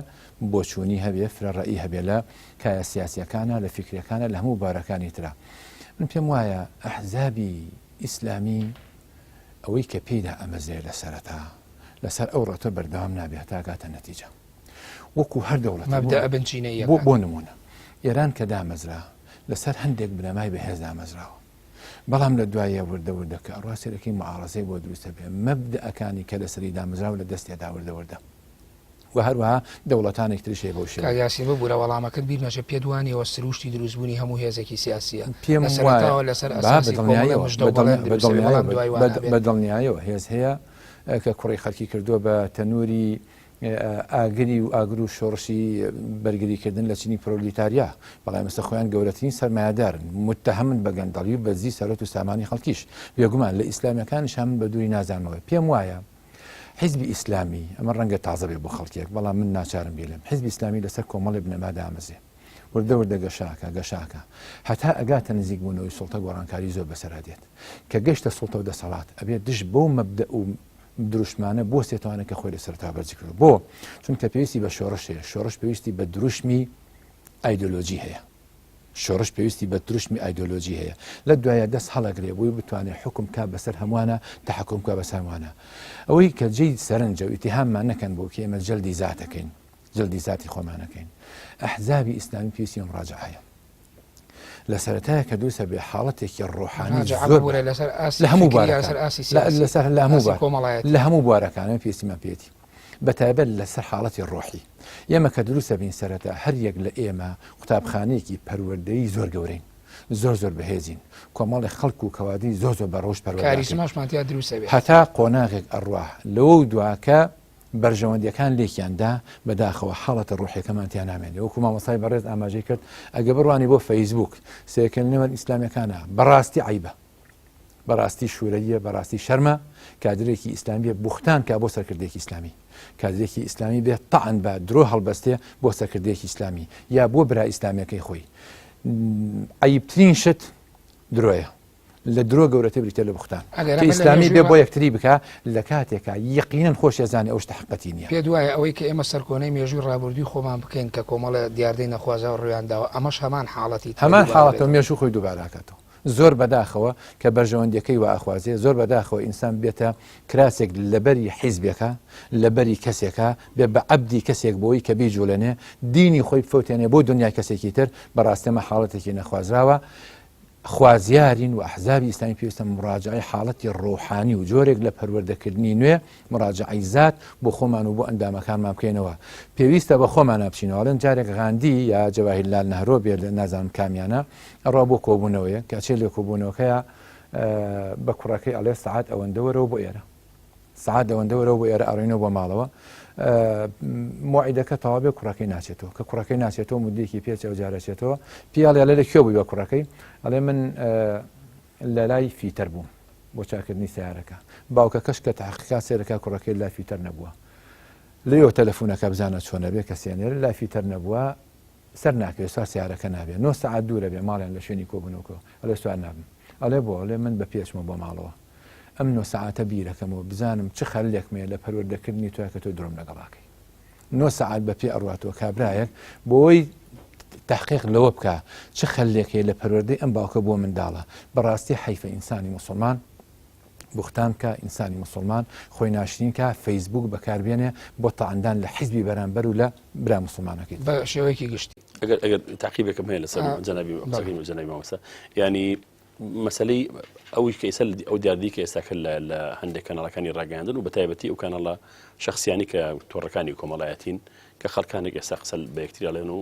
بۆچوونی هەبێ، فرە ڕەئی هەبێ لە کایە سیاسیەکانا، لە فیکریەکانا، لە هەموو بوارەکانی ترا. من پێم وایە ئەحزابی ئیسلامی ئەوەی کە پێیدا ئەمەزرێ لە سەرەتا، لەسەر ئەو ڕەتە بەردەوام نابێ هەتا ئەگاتە نەتیجە. وەکو هەر دەوڵەتێک مەبدەئە بنچینەییەکان. بۆ بۆ نموونە ئێران کە دامەزرا لەسەر هەندێک بنەمای بەهێز دامەزراوە. بەڵام لە دوایە وردە وردە کە ئەڕوا سەرەکەی معارەزەی بۆ دروست ئەبێ، مەبدەئەکانی کە لەسەری دامەزراوە لە دەست ئەدا وردە وردە. و هەروەها دەوڵەتانێک تریش هەیە بەو شێوەیە. کاک یاسین ببورە وەڵامەکەت بیر نەچێت پێت وانیە ئەوە سرووشتی دروستبوونی هەموو هێزێکی سیاسیە پێم لە وایە سەرەتاوە لەسەر با ئەساسی کۆمەڵێ بەدڵنیایەوە مژدە و بەڵێن دروست ئەبێ بەڵام دوای وا نابێت. بەدڵنیایەوە هێز هەیە کە کوڕی خەلکی کردووە بە تەنووری ئاگری و ئاگر و شۆڕشی بەرگریکردن لە چینی پرۆلیتاریا بەڵام ئێستا خۆیان گەورەترین سەرمایەدارن متهمن بە گەندەڵی و بەدزی سەرەت و سامانی خەڵکیش بێگومان لە ئیسلامیەکانیش من بە دووری نازانمەوە پێم وایە حیزبی ئیسلامی، ئەمە ڕەنگە تازە بێ بۆ خەڵکێک، بەڵام من ناچارم بیڵێم، حیزبی ئیسلامی لەسەر کۆمەڵێ بنەما دامەزرێ. وردە وردە گەشە ئەکا، گەشە ئەکا. هەتا ئەگاتە نزیک بوونەوەی سوڵتە گۆڕانکاری زۆر بەسەرا دێت. کە گەشتە سوڵتە و دەسەڵات، ئەبێ دژ بەو مەبدەئ و دروشمانە بوەستێتەوانە کە خۆی لە سەرەتاوە بەرزی کردووە. بۆ؟ چونکە پێویستی بە شۆڕش هەیە. شۆڕش پێویستی بە دروشمی ئایدۆلۆجی هەیە. شۆڕش پێویستی بە دروشمی ئایدۆلۆجی هەیە لە دوایە دەست هەڵەگرێ بۆی بتوانێ حوکم کا بەسەر هەموانە تەحەکوم کا بەسەر هەموانە ئەوەی کە جێی سەرنجە و ئیتیهاممان نەکەن بۆ کە ئێمە جەلدی زاتەکەین جەلدی زاتی خۆمانەکەین ئەحزابی ئیسلامی پێویستی بە مڕاجعە هەیە لە سەرەتایە کە دروستە بێ حاڵەتێکی ڕۆحانی زۆر لەسەر لە هەموو لەسەر لە هەموو لە هەموو بوارەکانە پێویستیمان پێێتی بەتایبەت لەسەر حاڵەتی ڕۆحی. ئێمە کە دروست ئەبین سەرەتا هەر یەک لە ئێمە قوتابخانەیەکی پەروەردەیی زۆر گەورەین، زۆر زۆر بەهێزین، کۆمەڵێک خەڵک و کەوادری زۆر زۆر بە ڕەوشت پەروەردە ئەکەین. کاریزماشمان تیا دروست ئەبێت. هەتا قۆناغێک ئەڕوا لەوەو دوا کە بەرژەوەندیەکان لێکیان دا، بەداخەوە حاڵەتە ڕۆحیەکەمان تیا نامێنێ. وەکو مامۆستای بەڕێز ئاماژەی کرد ئەگەر بڕوانی بۆ فەیسبووک سەیرکەن لەنێوان ئیسلامیەکانا بەڕاستی عەیبە. بەڕاستی شورەییە بەڕاستی شەرمە کادرێکی ئیسلامی بێ بوختان کا بۆ سەرکردێکی ئیسلامی کادرێکی ئیسلامی بێ تەعن بە درۆ هەڵبەستێ بۆ سەرکردێکی ئیسلامی یا بۆ برا ئیسلامیەکەی خۆی عیبترین شت درۆیە لە درۆ گەورەتر بریتە لە بوختان کە ئیسلامی بێ بۆ یەکتری بکە لە کاتێکا یەقینەن خۆشی ئەزانێ ئەو شتە حەقەتی نییە. پێت وایە ئەوەی کە ئێمە سەرکۆنەی مێژووی ڕابوردووی خۆمان بکەین کە کۆمەڵێ دیاردەی نەخوازراو ڕوویان داوە ئەمەش هەمان حاڵەتی تر هەمان حاڵەتە و مێژوو خۆی دووبارە ئەکاتەوە. زۆر بەداخەوە کە بەرژەوەندیەکەی وا ئەخوازێ، زۆر بەداخەوە ئینسان بێتە کراسێک لەبەری حیزبێکا، لەبەری کەسێکا، بێ بە عەبدی کەسێک بۆی کە بیجوڵێنێ، دینی خۆی بفەوتێنێ بۆ دنیای کەسێکی تر، بەڕاستی ئەمە حاڵەتێکی نەخوازراوە، خوازیارین و ئەحزابی ئیسلامی پێویستە مڕاجعەی حاڵەتی ڕۆحانی و جۆرێک لە پەروەردەکردنی نوێ، مڕاجعەی زات بۆ خۆمان و بۆ ئەندامەکانمان بکەینەوە. پێویستە بە خۆمانا بچینەوە. ئەڵێن جارێک غاندی یا جەواهیر لال نەهرۆ بێ نازانم کامیانە، ئەڕوا بۆ کۆبوونەوەیەک، کە ئەچێ لە کۆبوونەوەکەیا بە کوڕەکەی ئەڵێ سەعات ئەوەندە وەرەوە بۆ ئێرە. سەعات ئەوەندە وەرەوە بۆ ئێرە ئەڕۆینەوە بۆ ماڵەوە. مۆعیدەکە تەواو بێ کوڕەکەی ناچێتەوە. کە کوڕەکەی ناچێتەوە مدەیەکی پێچ ئەو جارە چێتەوە. پێی ئەڵێ ئەڵێ لە کوێ بووی بە کوڕەکەی؟ ئەڵێ من لە لای فیتەر بووم بۆ چاکردنی سەیارەکە. باوکەکەش کە تەحقیقات سەیرەکا کوڕەکەی لای فیتەر نەبووە. لێیەوە تەلەفونەکە بزانە چۆنە بێ کەسێ نێرێ لای فیتەر نەبووە. سەر ناکەوێ سوار سەیارەکە نابێ نۆ سەعات دوورە بێ ماڵیان لە شوێنی کۆبوونەوەکەوە ئەڵێ سوار نابم ئەڵێ بۆ ئەڵێ من بە پێ ئەچمەوە بۆ ماڵەوە ئەم نۆ سەعاتە بیرەکەمەوە بزانم چ خەللێکم هەیە لە پەروەردەکردنی تۆ کە تۆ درۆم لەگەڵاکەی نۆ سەعات بە پێ ئەڕواتەوە کابرایەک بۆی تحقیق لەوە بکە چ خەلێک هەیە لە پەروەردەی ئەم باوکە بۆ منداڵە بەڕاستی حەیفە ئینسانی موسڵمان بوختان بکا ئینسانی موسڵمان خۆی ناشرین کا فەیسبووک بەکار بێنێ بۆ تەعندان لە حیزبی بەرامبەر و لە برا موسڵمانەکەی بە شێوەیەکی گشتی. ئەگەر ئەگەر تاقیبێکم هەیە لەسەر جەنابی قسەکەی جەنابی مامۆستا یعنی مەسلەی ئەوی کە ئێستا ئەو دیاردەی کە ئێستا کە لە هەندێک کەناڵەکانی ڕاگەیاندن و بە تایبەتی ئەو کەناڵە شخصیانی کە تۆڕەکانی کۆمەڵایەتین کە خەڵکانێک ئێستا قسە بە یەکتری ئەڵێن و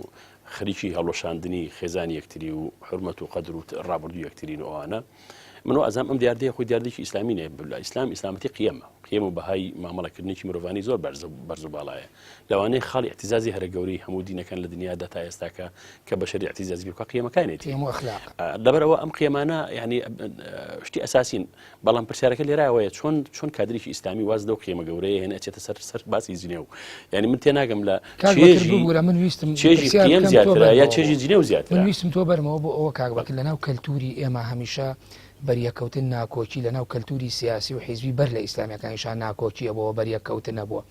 خەریکی هەڵوەشاندنی خێزانی یەکتری و حرمەت و قەدر و ڕابردوو یەکترین و ئەوانە. من وا ئەزانم ئەم دیاردەیە خۆی دیاردەیەکی ئیسلامی نیە لە ئیسلام ئیسلامەتی قیەمە قیەم و بەهای مامەڵەکردنێکی مرۆڤانی زۆر بەرز بەرز و باڵایە لەوانەیە خاڵی اعتزازی هەرە گەورەی هەموو دینەکان لە دنیادا تا ئێستاکە کە بەشەری اعتزازی بکە قیەمەکانێتی قیەم و ئەخلاق لەبەرئەوە ئەم قیەمانە یعنی شتی ئەساسین بەڵام پرسیارەکە لێرە ئەوەیە چۆن چۆن کادرێکی ئیسلامی واز لەو قیەمە گەورەیە هێنێ ئەچێتە سەر سەر باسی جنێو یعنی من تێناگەم لە کاک بەکر چێژی ببورە من ویستم چێژی پرسیار قیەم بکەم تۆ زیاترە یا بەرمەوە چێژی بۆ جنێو من زیاترە ویستم تۆ بەرمەوە بۆ ئەوە کاک بەکر لەناو کەلتوری ئێمە هەمیشە بەریەککەوتن ناکۆکی لەناو کەلتوری سیاسی و حیزبی بەر لە ئیسلامیەکانیشا ناکۆکی هەبووە بەریەککەوتن هەبووە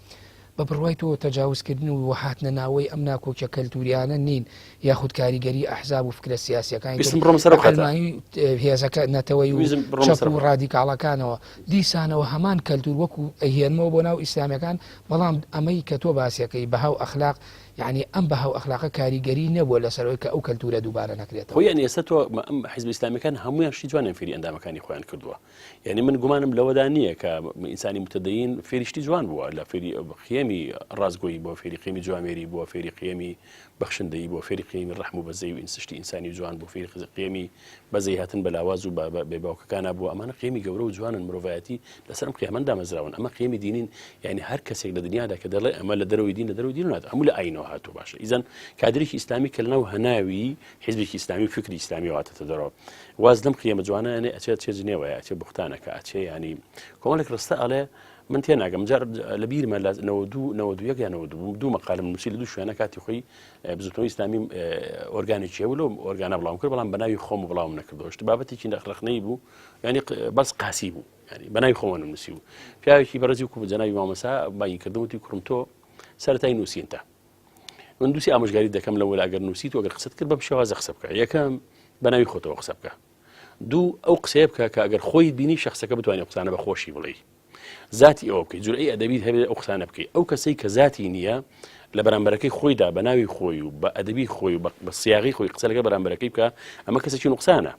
بە بڕوای تۆ تەجاوزکردن و هاتنە ناوەی ئەم ناکۆکیە کەلتوریانە نین یاخود کاریگەری ئەحزاب و فکرە سیاسیەکانی تر ویستم بڕۆمە سەر بە ئەو خەتە. عەلمانی و هێزەکە نەتەوەی و ویستم بڕۆمە چەپ سەر و ئەو خەتە. ڕادیکاڵەکانەوە دیسانەوە هەمان کەلتور وەکو ئەیهێنمەوە بۆ ناو ئیسلامیەکان بەڵام ئەمەی کە تۆ باسیەکەی بەها و ئەخلاق یەعنی ئەم بەها و ئەخلاقە کاریگەری نەبووە لەسەر ئەوەی کە ئەو کەلتورە دووبارە خۆ نەکرێتەوە. یەعنی ئێستا تۆ ئەم حیزبە ئیسلامیەکان هەموویان شتی جوانیان فێری ئەندامەکانی خۆیان کردووە یعنی من گومانم لەوەدا نییە کە ئینسانی متدەین فێری شتی جوان بووە لە فێری قیەمی ڕاستگۆیی بووە فێری قیەمی جوامێری بووە فێری قیەمی بەخشندەیی بووە فێری قیەمی ڕەحم و بەزەی و ئینسشتی ئینسانی جوان بوو فێری قیەمی بەزەی هاتن بە لاواز و بێ باوکەکانە بووە ئەمانە قیەمی گەورە و جوانن مرۆڤایەتی لەسەر ئەم قیامەن دامەزراون ئەمە قیەمی دینین یعنی هەر کەسێک لە دنیادا کە دەڵێ ئەمە لە دەرەوەی دین لە دەرەوەی دین نات هەموو لە ئاینەوە هاتوو باشە ئیزان کادرێکی ئیسلامی کە لەناو هەناوی حیزبێکی ئیسلامی و فکری ئیسلامی واتەتە دەرەوە واز لەم قیەمە جوانە ئەنێ ئەچێت چێ جنێوەیە ئەچێ بوختانەکە ئەچێ ینی کۆمەڵێک ڕستە ئەڵێ من تێناگەم جار لە بیرمە لە 92 91 یا 92 دوو مقالم نووسی لە دوو شوێنە کاتی خۆی بزوتنەوەی ئیسلامی ئۆرگانێکی هەبوو لەو ئۆرگانە بڵاوم کرد بەڵام بە ناوی خۆم بڵاوم نەکردەوە شت بابەتێکی نەخرەخنەی بوو ینی بەس قاسی بوو ینی بە ناوی خۆمەوە نووسی بوو پیاوێکی بەڕێزی و جەنابی مامۆستا بانگی کردم وتی کوڕم تۆ سەرەتای نووسینتە من دووسی ئامۆژگاری دەکەم لەوە ئەگەر نووسیت و ئەگەر قسەت کرد بەم شێوازە قسە بکە یەکەم بە ناوی خۆتەوە قسە بکە دوو ئەو قسەیە بکە کە ئەگەر خۆی بینی شخصەکە بتوانێت قسانە بە خۆشی بڵێ زاتی ئەوە بکەیت جورئەی ئەدەبیت هەبێت ئەو قسانە بکەیت ئەو کەسەی کە زاتی نییە لە بەرامبەرەکەی خۆیدا بە ناوی خۆی و بە ئەدەبی خۆی و بە سیاغی خۆی قسە لەگەڵ بەرامبەرەکەی بکە ئەمە کەسێکی نوقسانە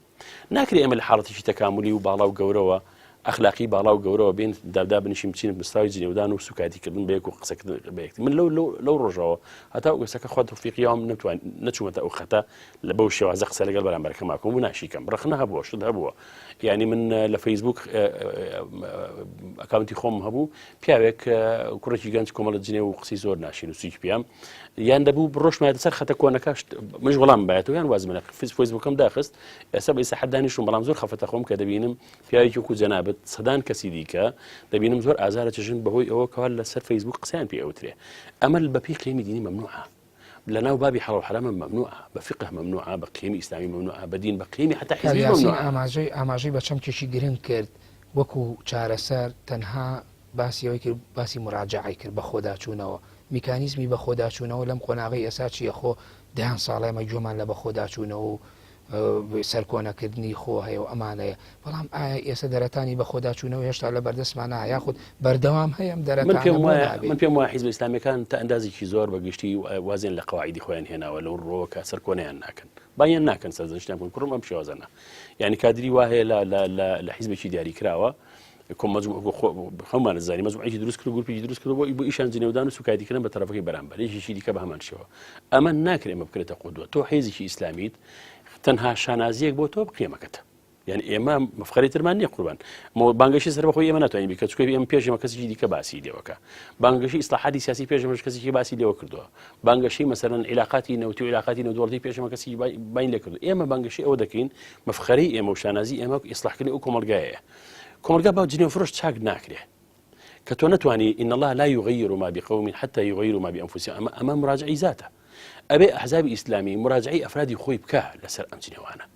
ناکرێ ئێمە لە حاڵەتێکی تەکاملی و باڵا و گەورەوە ئەخلاقی باڵا و گەورەوە بێن دابدا بنیشین بچین مستاوی جنێودان و سوکایەتیکردن بە یەک و قسەکردن بە یەکتر من لەو لەو لەو ڕۆژەوە هەتا ئەو ئێستاکە خوا تۆفیقیاوم نەتوان نەچوومەتە ئەو خەتە لە بەو شێوازە قسە لەگەڵ بەرامبەرەکەم ئەکەم و ناشیکەم ڕەخنە هەبووە شت هەبووە یعنی من لە فەیسبوک ئەکاونتی خۆم هەبوو پیاوێک کوڕێکی گەنج کۆمەڵە جنێو و قسەی زۆر ناشین و سویک پیام یان دەبوو بڕۆشمایەتە سەر خەتە کۆنەکە منش وەڵام باێتەوە یان وازمە فەیسبوکم داخست ئێستا بە ئیسا حەدانیشم بەڵام زۆر خەفەتە خۆم کە دەبینم پیاوێکی وەکو جەنابت سەدان کەسی دیکە دەبینم زۆر ئازارە چژن بەهۆی ئەوە کەوا لەسەر فەیسبوک قسەیان پێ ئەوترێ ئەمە بەپێی قیمی دینی مەمنوعە لە ناو بابی حەڵاڵ حەرامە مەمنوعە بە فقه مەمنوعە بە قیمی ئیسلامی مەمنوعە بە دین بە قیمی حتا کاک حیزبی یاسین مەمنوعە. ئاماژەی ئاماژەی بە چەمکێکی گرنگ کرد وەکو چارەسەر تەنها باسی ئەوەی کرد باسی مراجەعەی کرد بەخۆداچوونەوە میکانیزمی بەخۆداچوونەوە لەم قۆناغەی ئێستا چییە خۆ دەیان ساڵە ئێمە گوێمان لە بەخۆداچوونەوە و سەرکۆنەکردنی خۆ هەیە و ئەمانەیە بەڵام ئایا ئێستا دەرەتانی بەخۆداچوونەوە هێشتا لە بەردەستمانە یاخود بەردەوام هەیە ئەم من دەرەتانە پێم بۆ وایە نابێ من پێم وایە حیزبە ئیسلامیەکان تا ئەندازێکی زۆر بە گشتی وازیان لە قەواعیدی خۆیان هێناوە لەو ڕووەوە کە سەرکۆنەیان ناکەن بانیان ناکەن سەرزەنشتیان بکەن کوڕم ئەم شێوازە نا یعنی کادری وا هەیە لە لە لە لە حیزبێکی دیاری کراوە هەموومان زانی مەجموعێکی دروست کرد گروپێکی دروست کرد بۆ بۆ ئیشان جنێودان و سوکایەتیکردن بە تەرەفەکەی بەرامبەر یەکێکی دیکە بە هەمان شێوە ئەمە ناکرێ ئەمە بکرێتە قودوە تۆ حیزێکی ئیسلامیت تەنها شانازیەک بۆ تۆ قیەمەکەتە یعنی ئێمە مفخەری ترمان نییە قوربان بانگەشی سەربەخۆی ئێمە ناتوانین بکە چونکە ئێمە پێش ئێمە کەسێکی دیکە باسی لێوەکە بانگەشی ئیسلاحاتی سیاسی پێش ئێمەش کەسێکی باسی لێوە کردووە بانگەشی مەسەلەن عیلاقاتی نەوتی و عیلاقاتی نێودەوڵەتی پێش ئێمە کەسێکی باین لێ کردو ئێمە بانگەشی ئەوە دەکەین مفخەری ئێمە و شانازی ئێمە ئیسلاحکردنی ئەو کۆمەڵگایە کۆمەڵگا بە جنێو فرۆش چاک ناکرێ کە تۆ نەتوانی ان الله لا يغير ما بقوم حتى يغيروا ما بانفسهم ئەمە ئەمە مراجعی ذاتە ئەبێ ئەحزابی ئیسلامی مراجعی ئەفرادی خۆی بکە لەسەر ئەم جنێوانە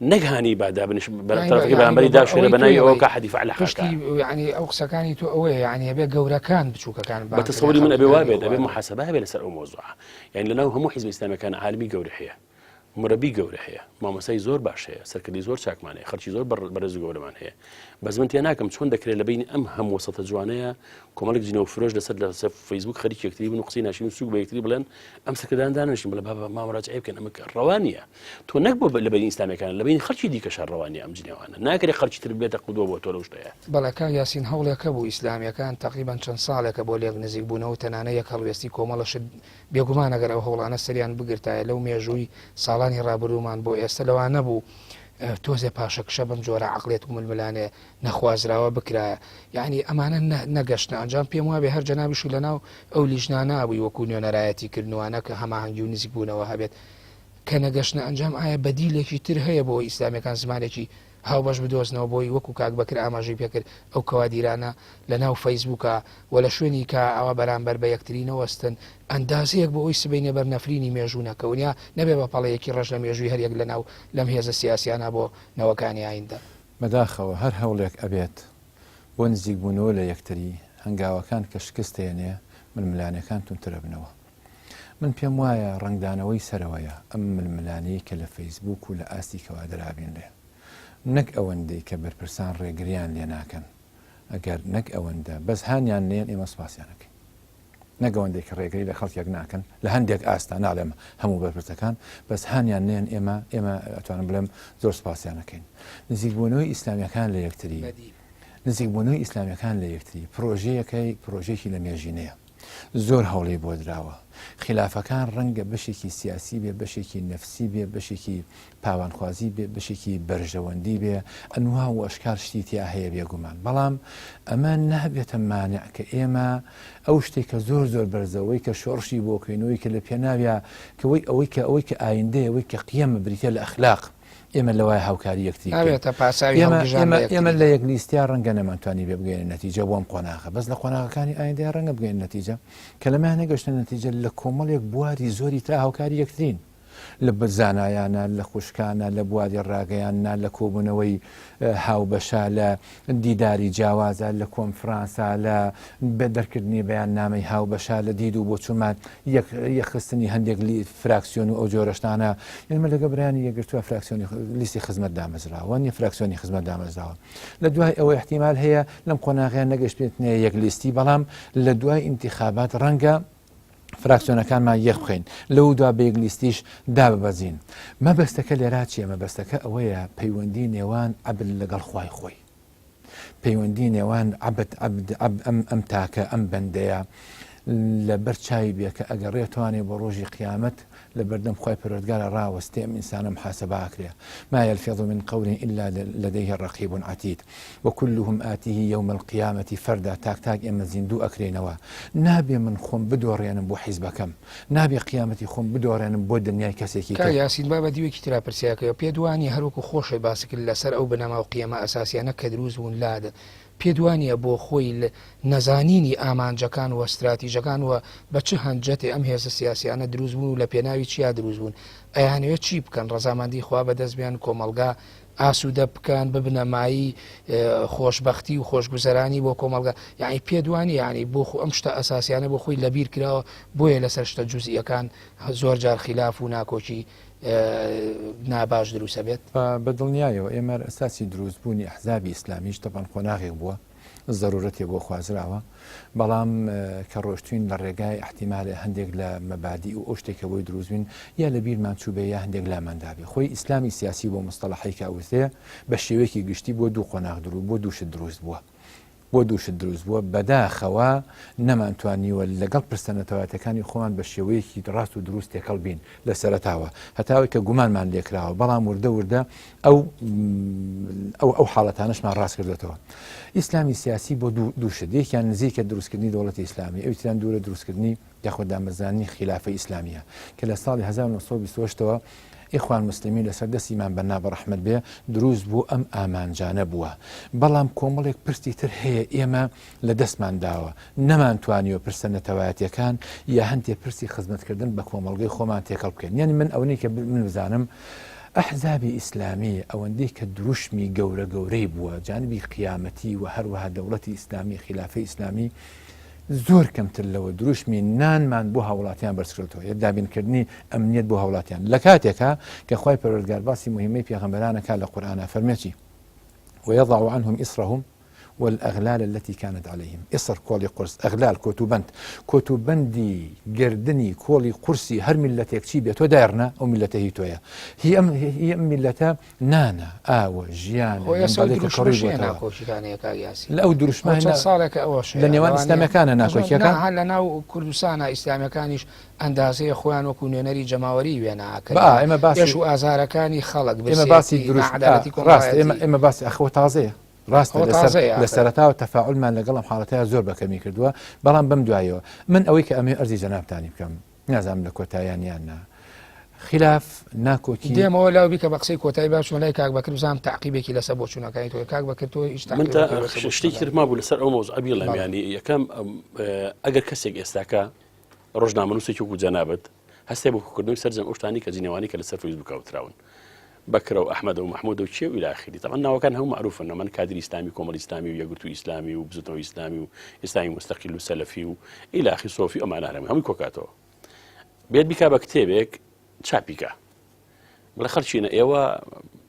نەک هانی با دابنیش بەرەفی بەرامبەری داشێنە بە ناوی ئەوە کە حەدی فعل پشتی یعنی ئەو قسەکانی تۆ ئەوەیە یعنی ئەبێ گەورەکان بچووکەکان بە تەسەوری من ئەبێ وابێت ئەبێ محاسبە هەبێ لەسەر ئەو مۆزوعە یعنی لەناو هەموو حیزب ئیسلامیەکان عالمی گەورە هەیە مرەبی گەورە هەیە، مامۆستای زۆر باش هەیە، سەرکردەی زۆر چاکمان هەیە، خەڵکی زۆر بەڕێز و گەورەمان هەیە. بەس من تێناگەم چۆن دەکرێت لە بەینی ئەم هەموو وەسەتە جوانەیە کۆمەڵێک جنێو فرۆش لەسەر لەسەر فەیسبوک خەریکی یەکتری بن و قسەی ناشرین و سوک بە یەکتری بڵێن ئەم سەرکردان دانیشن بڵێ بابا ما مراجعەی بکەن ئەمە ڕەوا نییە تۆ نەک بۆ لە بەینی ئیسلامیەکان لە بەینی خەڵکی دیکەش ڕەوا نییە ئەم جنێوانە ناکرێت خەڵکی تر بێتە قودوە بۆ تۆ لەو شتەیە. بەڵێ کاک یاسین هەوڵێک هەبوو ئیسلامیەکان تەقریبەن چەند ساڵێکە بۆ لێک نزیک بوونەوە تەنانە یەک هەڵوێستی کۆمەڵە شت بێگومان ئەگەر ئەو هەوڵانە سەریان بگرتایە لەو مێژووی ساڵانی ڕابردوومان بۆ ئێستە لەوانەبوو. تۆزێ پاشەکشە بەم جۆرە عەقڵیەت و ململانێ نەخوازراوە بکرایە یەعنی ئەمانە نەگەشتنە ئەنجام پێم وابێ هەر جەنابیشی لەناو ئەو لیژنانە بووی وەکو نوێنەرایەتی کردنوانە کە هەماهەنگی و نزیک بوونەوە هەبێت کە نەگەشتنە ئەنجام ئایا بەدیلێکی تر هەیە بۆ ئیسلامیەکان زمانێکی هاوبەش بدۆزنەوە بۆی وەکو کاک بەکر ئاماژەی پێکرد ئەو کەوادیرانە لە ناو فەیسبووکا و لە شوێنی کا ئاوا بەرامبەر بە یەکتری نەوەستن ئەندازەیەک بۆ ئەوی سبەینێ بەر نەفرینی مێژوو نەکەون یا نەبێ بە پەڵەیەکی ڕەش لە مێژووی هەر یەک لە ناو لەم هێزە سیاسیانە بۆ نەوەکانی ئایندە. بەداخەوە هەر هەوڵێک ئەبێت بۆ نزیکبوونەوە لە یەکتری، هەنگاوەکان کە شکست دێنێ، ململانێکان توندتر ئەبنەوە. من پێم وایە ڕەنگدانەوەی سەرەوەیە ئەم ململانێی کە لە فەیسبووک و لە ئاستی کەوادرا ئەبینرێ. نەک ئەوەندەی کە بەرپرسان ڕێگریان لێ ناکەن، ئەگەر نەک ئەوەندە، بەس هانیان نەیەن ئێمە سوپاسیان ئەکەین. نەک ئەوەندەی کە ڕێگری لە خەڵکێک ناکەن لە هەندێک ئاستا، ناڵێم هەموو بەرپرسەکان، بەس هانیان نەیەن ئێمە ئێمە ئەتوانم بڵێم زۆر سوپاسیان ئەکەین. نزیکبوونەوەی ئیسلامییەکان لە یەکتری، نزیکبوونەوەی ئیسلامییەکان لە یەکتری پرۆژەیەکەی پرۆژەیەکی لەمێژینەیە. زۆر هەوڵی بۆ دراوە. خیلافەکان ڕەنگە بەشێکی سیاسی بێ، بەشێکی نەفسی بێ، بەشێکی پاوانخوازی بێ، بەشێکی بەرژەوەندی بێ، ئەنوا و ئەشکال شتی تیا هەیە بێگومان. بەڵام ئەمە نابێتە مانع کە ئێمە ئەو شتەی کە زۆر زۆر بەرزە، ئەوەی کە شۆڕشی بۆ کەین، ئەوەی کە لە پێناویا، کە وەی ئەوەی کە ئەوەی کە ئایندەیە، ئەوەی کە قیەمە بریتیە لە ئەخلاق. ئێمە لەوایە هاوکاری یەکتری بکەین. نابێتە پاساوی ئێمە هەڵگژان ئێمە بە ئێمە یەکتریدا. لە یەک لیستیا ڕەنگە نەمانتوانیبێ بگەینە نەتیجە بۆ ئەم قۆناغە، بەس لە قۆناغەکانی ئایندەیا ڕەنگە بگەینە نەتیجە، کە لەمەیا نەگەشتە نەتیجە لە کۆمەڵێک بواری زۆری ترا هاوکاری یەکترین، لە زانایانە، لە خوشکانە، لە بواری ڕاگەیاندنا، لە کۆبوونەوەی هاوبەشە، لە دیداری جیاوازە، لە کۆنفرانسە، لە دەرکردنی بەیاننامەی هاوبەشە، لە دید و بۆچوونمان یەک یەکخستنی هەندێک فراکسیۆن و ئەو جۆرە شتانە. ئێمە لەگەڵ برایانی یەکگرتووە فراکسیۆنی لیستی خزمەت دامەزراوە، نیە فراکسیۆنی خزمەت دامەزراوە. لە دوای ئەوە ئیحتیمال هەیە لەم قۆناغەیان نەگەشتبێتنە یەک لیستی، بەڵام لە دوای ئینتیخابات ڕەنگە فراکسیۆنەکانمان یەک بخەین، لەو دوا بە یەک لیستیش داببەزین. مەبەستەکە لێرا چییە؟ مەبەستەکە ئەوەیە پەیوەندی نێوان عەبد لەگەڵ خوای خۆی، پەیوەندی نێوان عەبد، عەبد، عەب، ئەم، ئەم تاکە، ئەم بەندەیە لە بەر چاوی بێ کە ئەگەر ڕێتوانێ بۆ ڕۆژی قیامەت لە بەردەم خوای پەروەردگارا ڕاوەستێ ئەم ئینسانە محاسبە ئەکرێ، ما یلفظ من قول الا لدیه رقیب عتید وکلهم آتیه یوم القیامە فردا تاک تاک ئێمە زیندوو ئەکرێینەوە نابێ من خۆم بدۆڕێنم بۆ حیزبەکەم نابێ قیامەتی خۆم بدۆڕێنم بۆ دنیای کەسێکی کاک تر. یاسین با بە دیوێکی ترا پرسیارکەوە پێت وانیە هەر وەکو خۆشت باست کرد لەسەر ئەو بنەما و قیەمە ئەساسیانە کە دروست بوون لادە پێت وانیە بۆ خۆی نەزانینی ئامانجەکان و ستراتیژەکان و بە چ هەنجەتێ ئەم هێزە سیاسیانە دروست بوون و لە پێناوی چیا دروست بوون ئەیانەوێت چی بکەن ڕەزامەندی خوا بەدەست بێن کۆمەڵگا ئاسوودە بکەن ببنە مایەی خۆشبەختی و خۆشگوزەرانی بۆ کۆمەڵگا یعنی پێت وانیە یعنی بۆ خۆ ئەم شتە ئەساسیانە بۆ خۆی لەبیر کراوە بۆیە لەسەر شتە جوزئیەکان زۆر جار خیلاف و ناکۆکی ناباش دروستە بێت. بە دڵنیایەوە ئێمە ئەساسی دروستبوونی ئەحزابی ئیسلامیش تەبعەن قۆناغێک بووە زەرورەتێ بۆ خوازراوە بەڵام کە ڕۆشتوین لە ڕێگای ئیحتیمالێ هەندێک لە مەبادی و ئەو شتێک کە بۆی دروست بووین یا لە بیرمان چووبێ یا هەندێک لامان دابێ خۆی ئیسلامی سیاسی بۆ مستەڵەحی کە ئەوترێ بە شێوەیەکی گشتی بۆ دوو قۆناغ درو بۆ دوو شت دروست بووە بۆ دوو شت دروست بووە بەداخەوە نەمانتوانیوە لەگەڵ پرسە نەتەوایەتەکانی خۆمان بە شێوەیەکی ڕاست و دروست تێکەڵ بین لە سەرەتاوە هەتاوەی کە گومانمان لێکراوە بەڵام وردە وردە ئەو ئەو ئەو حاڵەتانەشمان ڕاست کردوێتەوە ئیسلامی سیاسی بۆ دوو شت یەکیان نزیکە دروستکردنی دەوڵەتی ئیسلامی ئەوی تریان دوورە دروستکردنی یاخود دامەزرانی خیلافە ئیسلامیە کە لە ساڵی 1920ەوە ئیخوان موسلمین لەسەر دەستی ئیمام بەننا بە ڕەحمەت بێ دروست بوو ئەم ئامانجانە بووە بەڵام کۆمەڵێک پرسی تر هەیە ئێمە لە دەستمان داوە نەمانتوانیوە پرسە نەتەوایەتیەکان یا هەندێ پرسی خزمەتکردن بە کۆمەڵگەی خۆمان تێکەڵ بکەین یعنی من ئەوەی کە من بزانم ئەحزابی ئیسلامی ئەوەندەی کە دروشمی گەورە گەورەی بووە جانبی قیامەتی و هەروەها دەوڵەتی ئیسلامی خیلافەی ئیسلامی زۆر کەمتر لەوە دروشمی نانمان بۆ هاوڵاتیان بەرزکردەوە یە دابینکردنی ئەمنیەت بۆ هاوڵاتیان لە کاتێکا کە خوای پەروەردگار باسی مهمەی پێغەمبەرانەکە لە قورئانا فەرمێ چی ويضع عنهم إصرهم. والأغلال التي كانت عليهم ئیسڕ کۆڵی قورس ئەغلال کۆتوبەند کۆتوبەندی گەردنی کۆڵی قورسی هەر میللەتێک چی بێ تۆ دایڕنە ئەو میللەتە هی تۆیە هی ئەم هی ئەم میللەتە نانە ئاوە ژیانە خۆ ئێستا گەندەڵیەکە دروشمەش کەڕووی هەیە بۆتەوە ناکۆکیەکان هەیە کاک یاسین لە ئەو دروشمە ئەو چەند نا ساڵێکە ئەوەش لە هەیە نێوان لەوانەیە ئیسلامیەکانە ئەزۆن نا ناکۆکیەکان ها لە ناو کوردستانە ئیسلامیەکانیش ئەندازەیە خۆیان وەکو نوێنەری جەماوەری وێنا ئەکەن با یا ئێمە ئێش باسی و ئازارەکانی خەڵک ئێمە باسی برسێتی دروشم ئا ناعەدالەتی ڕاستە ئێمە کۆمەڵایەتی ئێمە باسی ئەخەوە تازەیە ڕاستە ئەوە لەسەر تازەیە لە ئاخر. سەرەتاوە تەفاعولمان لەگەڵ ئەم حاڵەتەیا زۆر بە کەمی کردووە بەڵام بەم دوایەوە من ئەوەی کە ئەمەوێ ئەرزی جەنابتانی بکەم نازانم لە کۆتاییان یان نا خلاف ناکۆکی دێمەوە لاو بیکە بە قسەی کۆتایی با بچمە لای کاک بەکر بزانم تەعقیبێکی لەسەر بۆچوونەکانی تۆ کاک بەکر تۆ هیچ من تا تەعقیبێکی لەسەر شتێکی تر بۆچوونەکانی مابوو لەسەر ئەو مەوزوعە بیڵێم بەڵێ. یانی یەکەم ئەگەر کەسێک ئێستاکە ڕۆژنامەنووسێکی وەکو جەنابت هەستێ بە کۆکردنەوەی سەرجەم ئەو شتانەی کە جنێوانی کە لەسەر فەیسبووکا وتراون بەکرە و ئەحمەدە و مەحموودە و کێ و إلى آخره طبعا ناوەکان هەموو مەعروفن ئەمن کادری ئیسلامی کۆمەڵی ئیسلامی و یەکگرتوو ئیسلامی و بزوتنەوەی ئیسلامی و ئیسلامی مستەقیل و سەلەفی و إلى آخره سۆفی ئەمانە هەمووی هەمووی کۆکاتەوە بێت بیکا بە کتێبێک چاپی کا بڵێ خەڵکینە ئێوە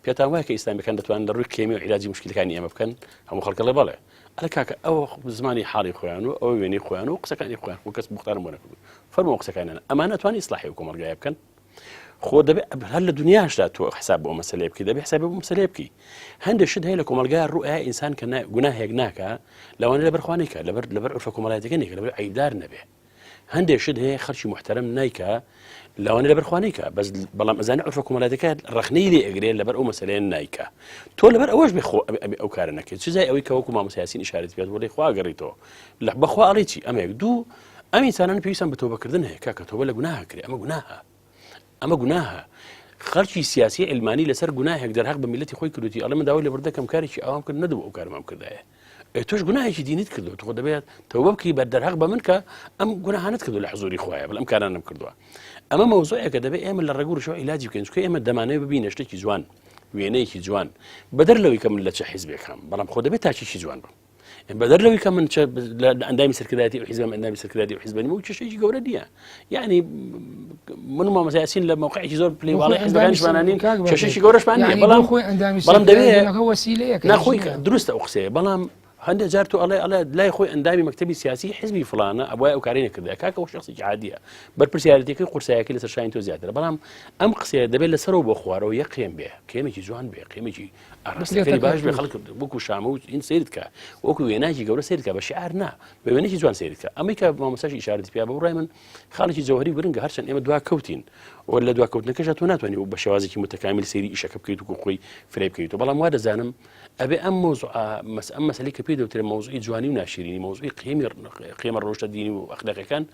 پێتان وایە کە ئیسلامیەکان دەتوانن لە ڕووی قیمی و عیلاجی مشکلەکانی ئێمە بکەن هەموو خەڵکە ڵێ بەڵێ ئەرە کاکە ئەوە زمانی حاڵی خۆیان و ئەوە وێنەی خۆیان و قسەکانی خۆیان خۆ کەس بوختانم بۆ نەکردو فەرموو قسەکانیان ئەمانە توانی ئیسلاحی و کۆمەڵگایە بکەن خۆ دەبێ هەر لە دنیاشدا تۆ حساب بۆ مەسلەیە بکەی دەبێ حساب بۆ مەسلەیە بکەی هەندێک شت هەیە لە کۆمەڵگا ڕوئیا ئینسان کە گوناهێک ناکە لەوانە لەبەر خوانێکە لەبەر لەبەر عرفە کۆمەڵایەتەکە نیکە لەبەر عیبدار نەبێ هەندێک شت هەیە خەڵکی موحتەرەم نایکا لەوانە لەبەر خوا نیکا بەس بەڵام ئەزانێ عورفە کۆمەڵایەتەکە ڕەخنەی لێ ئەگرێ لەبەر ئەو مەسەلەیە نایکا تۆ لەبەر ئەوەش بێ خۆ ئەبێ ئەبێ ئەو کارە نەکەیت چ جای ئەوەی کە وەکو مامۆستا یاسین ئیشارەت پێ وەڵی خوا گەڕیتەوە لە بەخوا ئەڵێ چی ئەمە یەک دوو ئەم ئینسانانە پێویستیان بە تۆبەکردن هەیە کاکە تۆبە لە گوناهە کرێ ئەمە گوناهە ئەمە گوناهە خەڵکی سیاسی علمانی لەسەر گوناهێک دەرهەق بە میلەتی خۆی کردوتی ئەڵێ من داوای لێبوردن دەکەم کارێکی ئاوام کرد نەدەبوو ئەو کارمام کردایە ئێ تۆش گوناهێکی دینیت کردووە تۆ دەبێت تەوبە بکەی بە دەرهەق بە من کە ئەم گوناهانت کردو لە حزوری خوایە بەڵام ئەم کارانەم کردووە ئەمە مەوزوعێکە دەبێت ئێمە لە ڕێگە و ڕشەوە عیلاجی بکەین چونکە ئێمە دەمانەوێت ببینە شتێکی جوان وێنەیەکی جوان بەدەر لەوەی کە من لە چ حیزبێک هەم بەڵام خۆ دەبێت تاکێکی جوان بم بەدەر لەوەی کە من لە ئەندامی سەرکردایەتی ئەو حیزبم ئەندامی سەرکردایەتی ئەو حیزبە نیم و کێشەیەکی گەورە نییە یعنی من و مامۆستا یاسین لە موقعێکی زۆر پلەی باڵای حیزبەکانیشمانە نین کێشەیەکی گەورەشمان نییە بەڵام خۆی ئەندامی بەڵام دەبێ وەسیلەیەکە ناخۆی دروستە ئەو قسەیە بەڵام هەندێک جار تۆ ئەڵێ ئەڵێ لای خۆی ئەندامی مەکتەبی سیاسی حزبی فلانە ئەبوای ئەو کاری نەکردە کاکە ئەو شخصێکی عادیە بەرپرسیارەتەکەی قورسایەکەی لەسەر شانی تۆ زیاترە بەڵام ئەم قسەیە دەبێت لەسەرەوە بۆ خوارەوە یەک قێم بێ قێمێکی جوان بێ قێمێکی ئاراستەکەری باش بێ خەڵک وەکو شامە و این سەیرت کە وەکو وێناکی گەورە سەیرت کە بە شعار نا بە وێنێکی جوان سەیرت کە ئەمەی کە مامۆستاش ئیشارەتی پیا بە بڕای من خاڵێکی جەوهری گرنگە هەرچەند ئێمە دوا کەوتین و لە دواکەوتنەکەشدا تۆ ناتوانانی و بە شێوازێکی متەکامیل سەیری ئیشەکە بکەیت و خۆی فرێ بکەیت و بەڵام وا دەزانم ئەبێ ئەم مەوزوع مەس ئەم مەسەلەی کە پێی دەوترێ مەوزوعی جوانی و ناشیرینی مەوزوعی قیمی قیمە ڕەوشتە دینی و ئەخلاقیەکان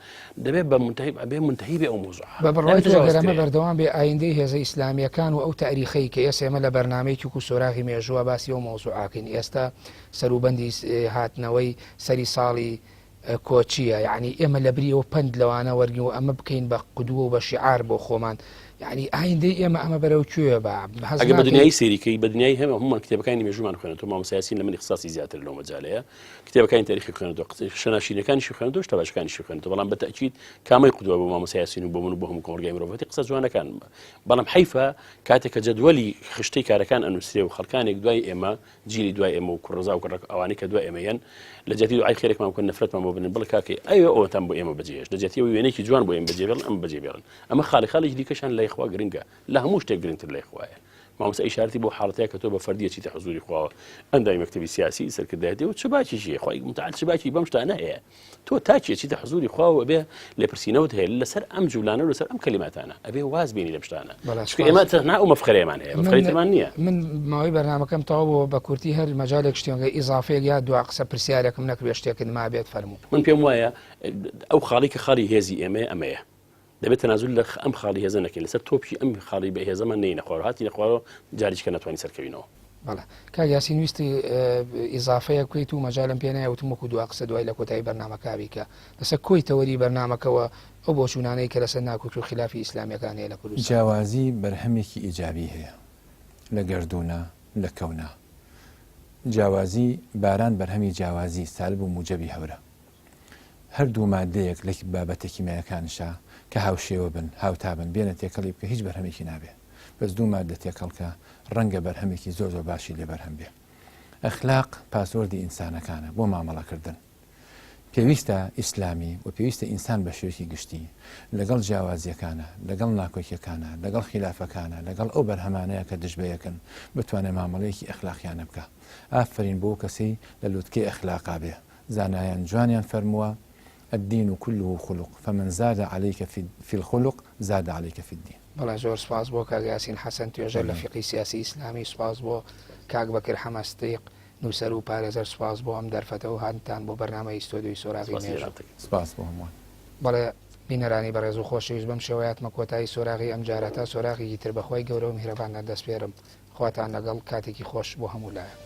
دەبێ بە منتهی ئەبێ منتهی بێ ئەو مەوزوعە بە بڕوای نابێ تۆ تەجاوز گەر ئەمە کرێ. بەردەوام بێ ئایندەی هێزە ئیسلامییەکان و ئەو تاریخەی کە ئێستا ئێمە لە بەرنامەیەکی وەکو سۆراغی مێژووە باسی ئەو مەوزوعەکەین ئێستا سەروبەندی هاتنەوەی سەری ساڵی کۆچییە یەعنی ئێمە لەبری ئەوە پەند لەوانە وەرگین و ئەمە بکەین بە قدوە و بە شیعار بۆ خۆمان یەعنی ئایندەی ئێمە ئەمە بەرەو کوێ با هەست ئەگەر بە ناکەی دنیایی سەیری کەی بە دنیایی هەمە هەموومان کتێبەکانی مێژوومان خوێنێتەوە مامۆستا یاسین لە من ئیختصاسی زیاتر لەو مەجالەیە کتێبەکانی تاریخی خوێنێتەوە شەناشینەکانیشی خوێنێتەوە شتە باشەکانیشی خوێنێتەوە بەڵام بە تەئکید کامەی قدوە بۆ مامۆستا یاسین و بۆ من و بۆ هەموو کۆمەڵگای مرۆڤەتی قسە جوانەکان بەڵام حەیفە کاتێک کە جەدوەلی خشتەی کارەکان ئەنووسرێ و خەڵکانێک دوای ئێمە جیلی دوای ئێمە و کوڕەزا و کوڕەک ئەوانەی کە دوای ئێمە یەن لە جیاتی دوعای خێرێکمان بکەن نەفرەتمان بۆ بنن بڵێ کاکەی ئەوێ ئەوەتان بۆ ئێمە بەجێهێشت لە جیاتی ئەوەی وێنەیەکی جوان بۆ ئێمە بەجێ بێڵن ئەمە بەجێ بێڵن ئەمە خاڵی خاڵێکی دیکەشان لای خوا گرنگە لە هەموو شتێک گرنگتر لای خوایە مامۆستا ئیشارەتی بۆ حاڵەتەیە کە تۆ بە فەردی ئەچیتە حزوری خواوە ئەندامی مەکتەبی سیاسی سەرکردایەتی و چ باکیشی هەیە خوای متعال چ باکی بەم شتانە هەیە تۆ تاکی ئەچیتە حزوری خواوە ئەبێ لێپرسینەوەت هەیە لەسەر ئەم جولانە و لەسەر ئەم کەلیماتانە ئەبێ واز بێنی لەم شتانە بەڵێ چونکە ئێمە سوپاس. تەنها ئەو مەفخەرەیەمان هەیە مەفخەرەی من ترمان نییە. من ماوەی بەرنامەکەم تەواو بووە بە کورتی هەر مەجالێک شتێک ئیزافەیەک یا دوا قسە پرسیارێکم نەکردبێ شتێکت مابێت فەرموو. من پێم وایە ئەو خاڵی کە خاڵی هێزی ئێمەیە ئەمەیە دەبێت تەنازول لە ئەم خاڵی هێزە نەکەین لەسەر تۆپی ئەم خاڵی بەهێزەمان نەینە خوارەوە هاتینە خوارەوە جارێکیکە ناتوانین سەرکەوینەوە. بەڵێ کاک یاسین ویستی ئیزافەیەک بکەیت و مەجالم پێ نایە وتم وەکو دوا قسە دوای لە کۆتایی بەرنامەکە بیکە لەسەر کۆی تەوەری بەرنامەکەوە ئەو بۆچوونانەی کە لەسەر ناکۆکی و خیلافی ئیسلامیەکان هەیە لە کوردستان. جیاوازی بەرهەمێکی ئیجابی هەیە لە گەردوونا لە کەونا جیاوازی باران بەرهەمی جیاوازی سالب و موجەبی هەورە هەردوو مادەیەک لە بابەتە کیمیایەکانشا کە هاوشێوە بن، هاوتا بن، بێنە تێکەڵی بکە هیچ بەرهەمێکی نابێ. بەس دوو ماددە تێکەڵ کە ڕەنگە بەرهەمێکی زۆر زۆر باشی لێ بەرهەم بێ. ئەخلاق password ی ئینسانەکانە بۆ مامەڵەکردن. پێویستە ئیسلامی و پێویستە ئینسان بە شێوەیەکی گشتی لەگەڵ جیاوازییەکانا، لەگەڵ ناکۆکییەکانا، لەگەڵ خیلافەکانا، لەگەڵ ئەو بەرهەمانەیا کە دژ بە یەکن، بتوانێ مامەڵەیەکی ئەخلاقیانە بکا. ئافەرین بۆ ئەو کەسەی لە لوتکەی ئەخلاقا بێ. زانایان جوانیان فەرمووە، الدین کله خلق فمن زاد علیک فی الخلق زاد علیک فی الدین. بەڵێ زۆر سوپاس بۆ کاک یاسین حەسەن توێژەر لە فیقهی سیاسی ئیسلامی، سوپاس بۆ کاک بەکر حەمە ستیق نووسەر و پارێزەر سوپاس بۆ ئەم دەرفەتە و هاتنتان بۆ بەرنامەی ستۆدیۆی سۆراغی مێژوو. سوپاس بۆ هەمووان. بەڵێ بینەرانی بەڕێز و خۆشەویست بەم شێوەیە هاتمە کۆتایی سۆراغی ئەمجارە تا سۆراغێکی تر بە خوای گەورە و میهرەبانتان دەسپێرم خواتان لەگەڵ کاتێکی خۆش بۆ هەموو لایەک.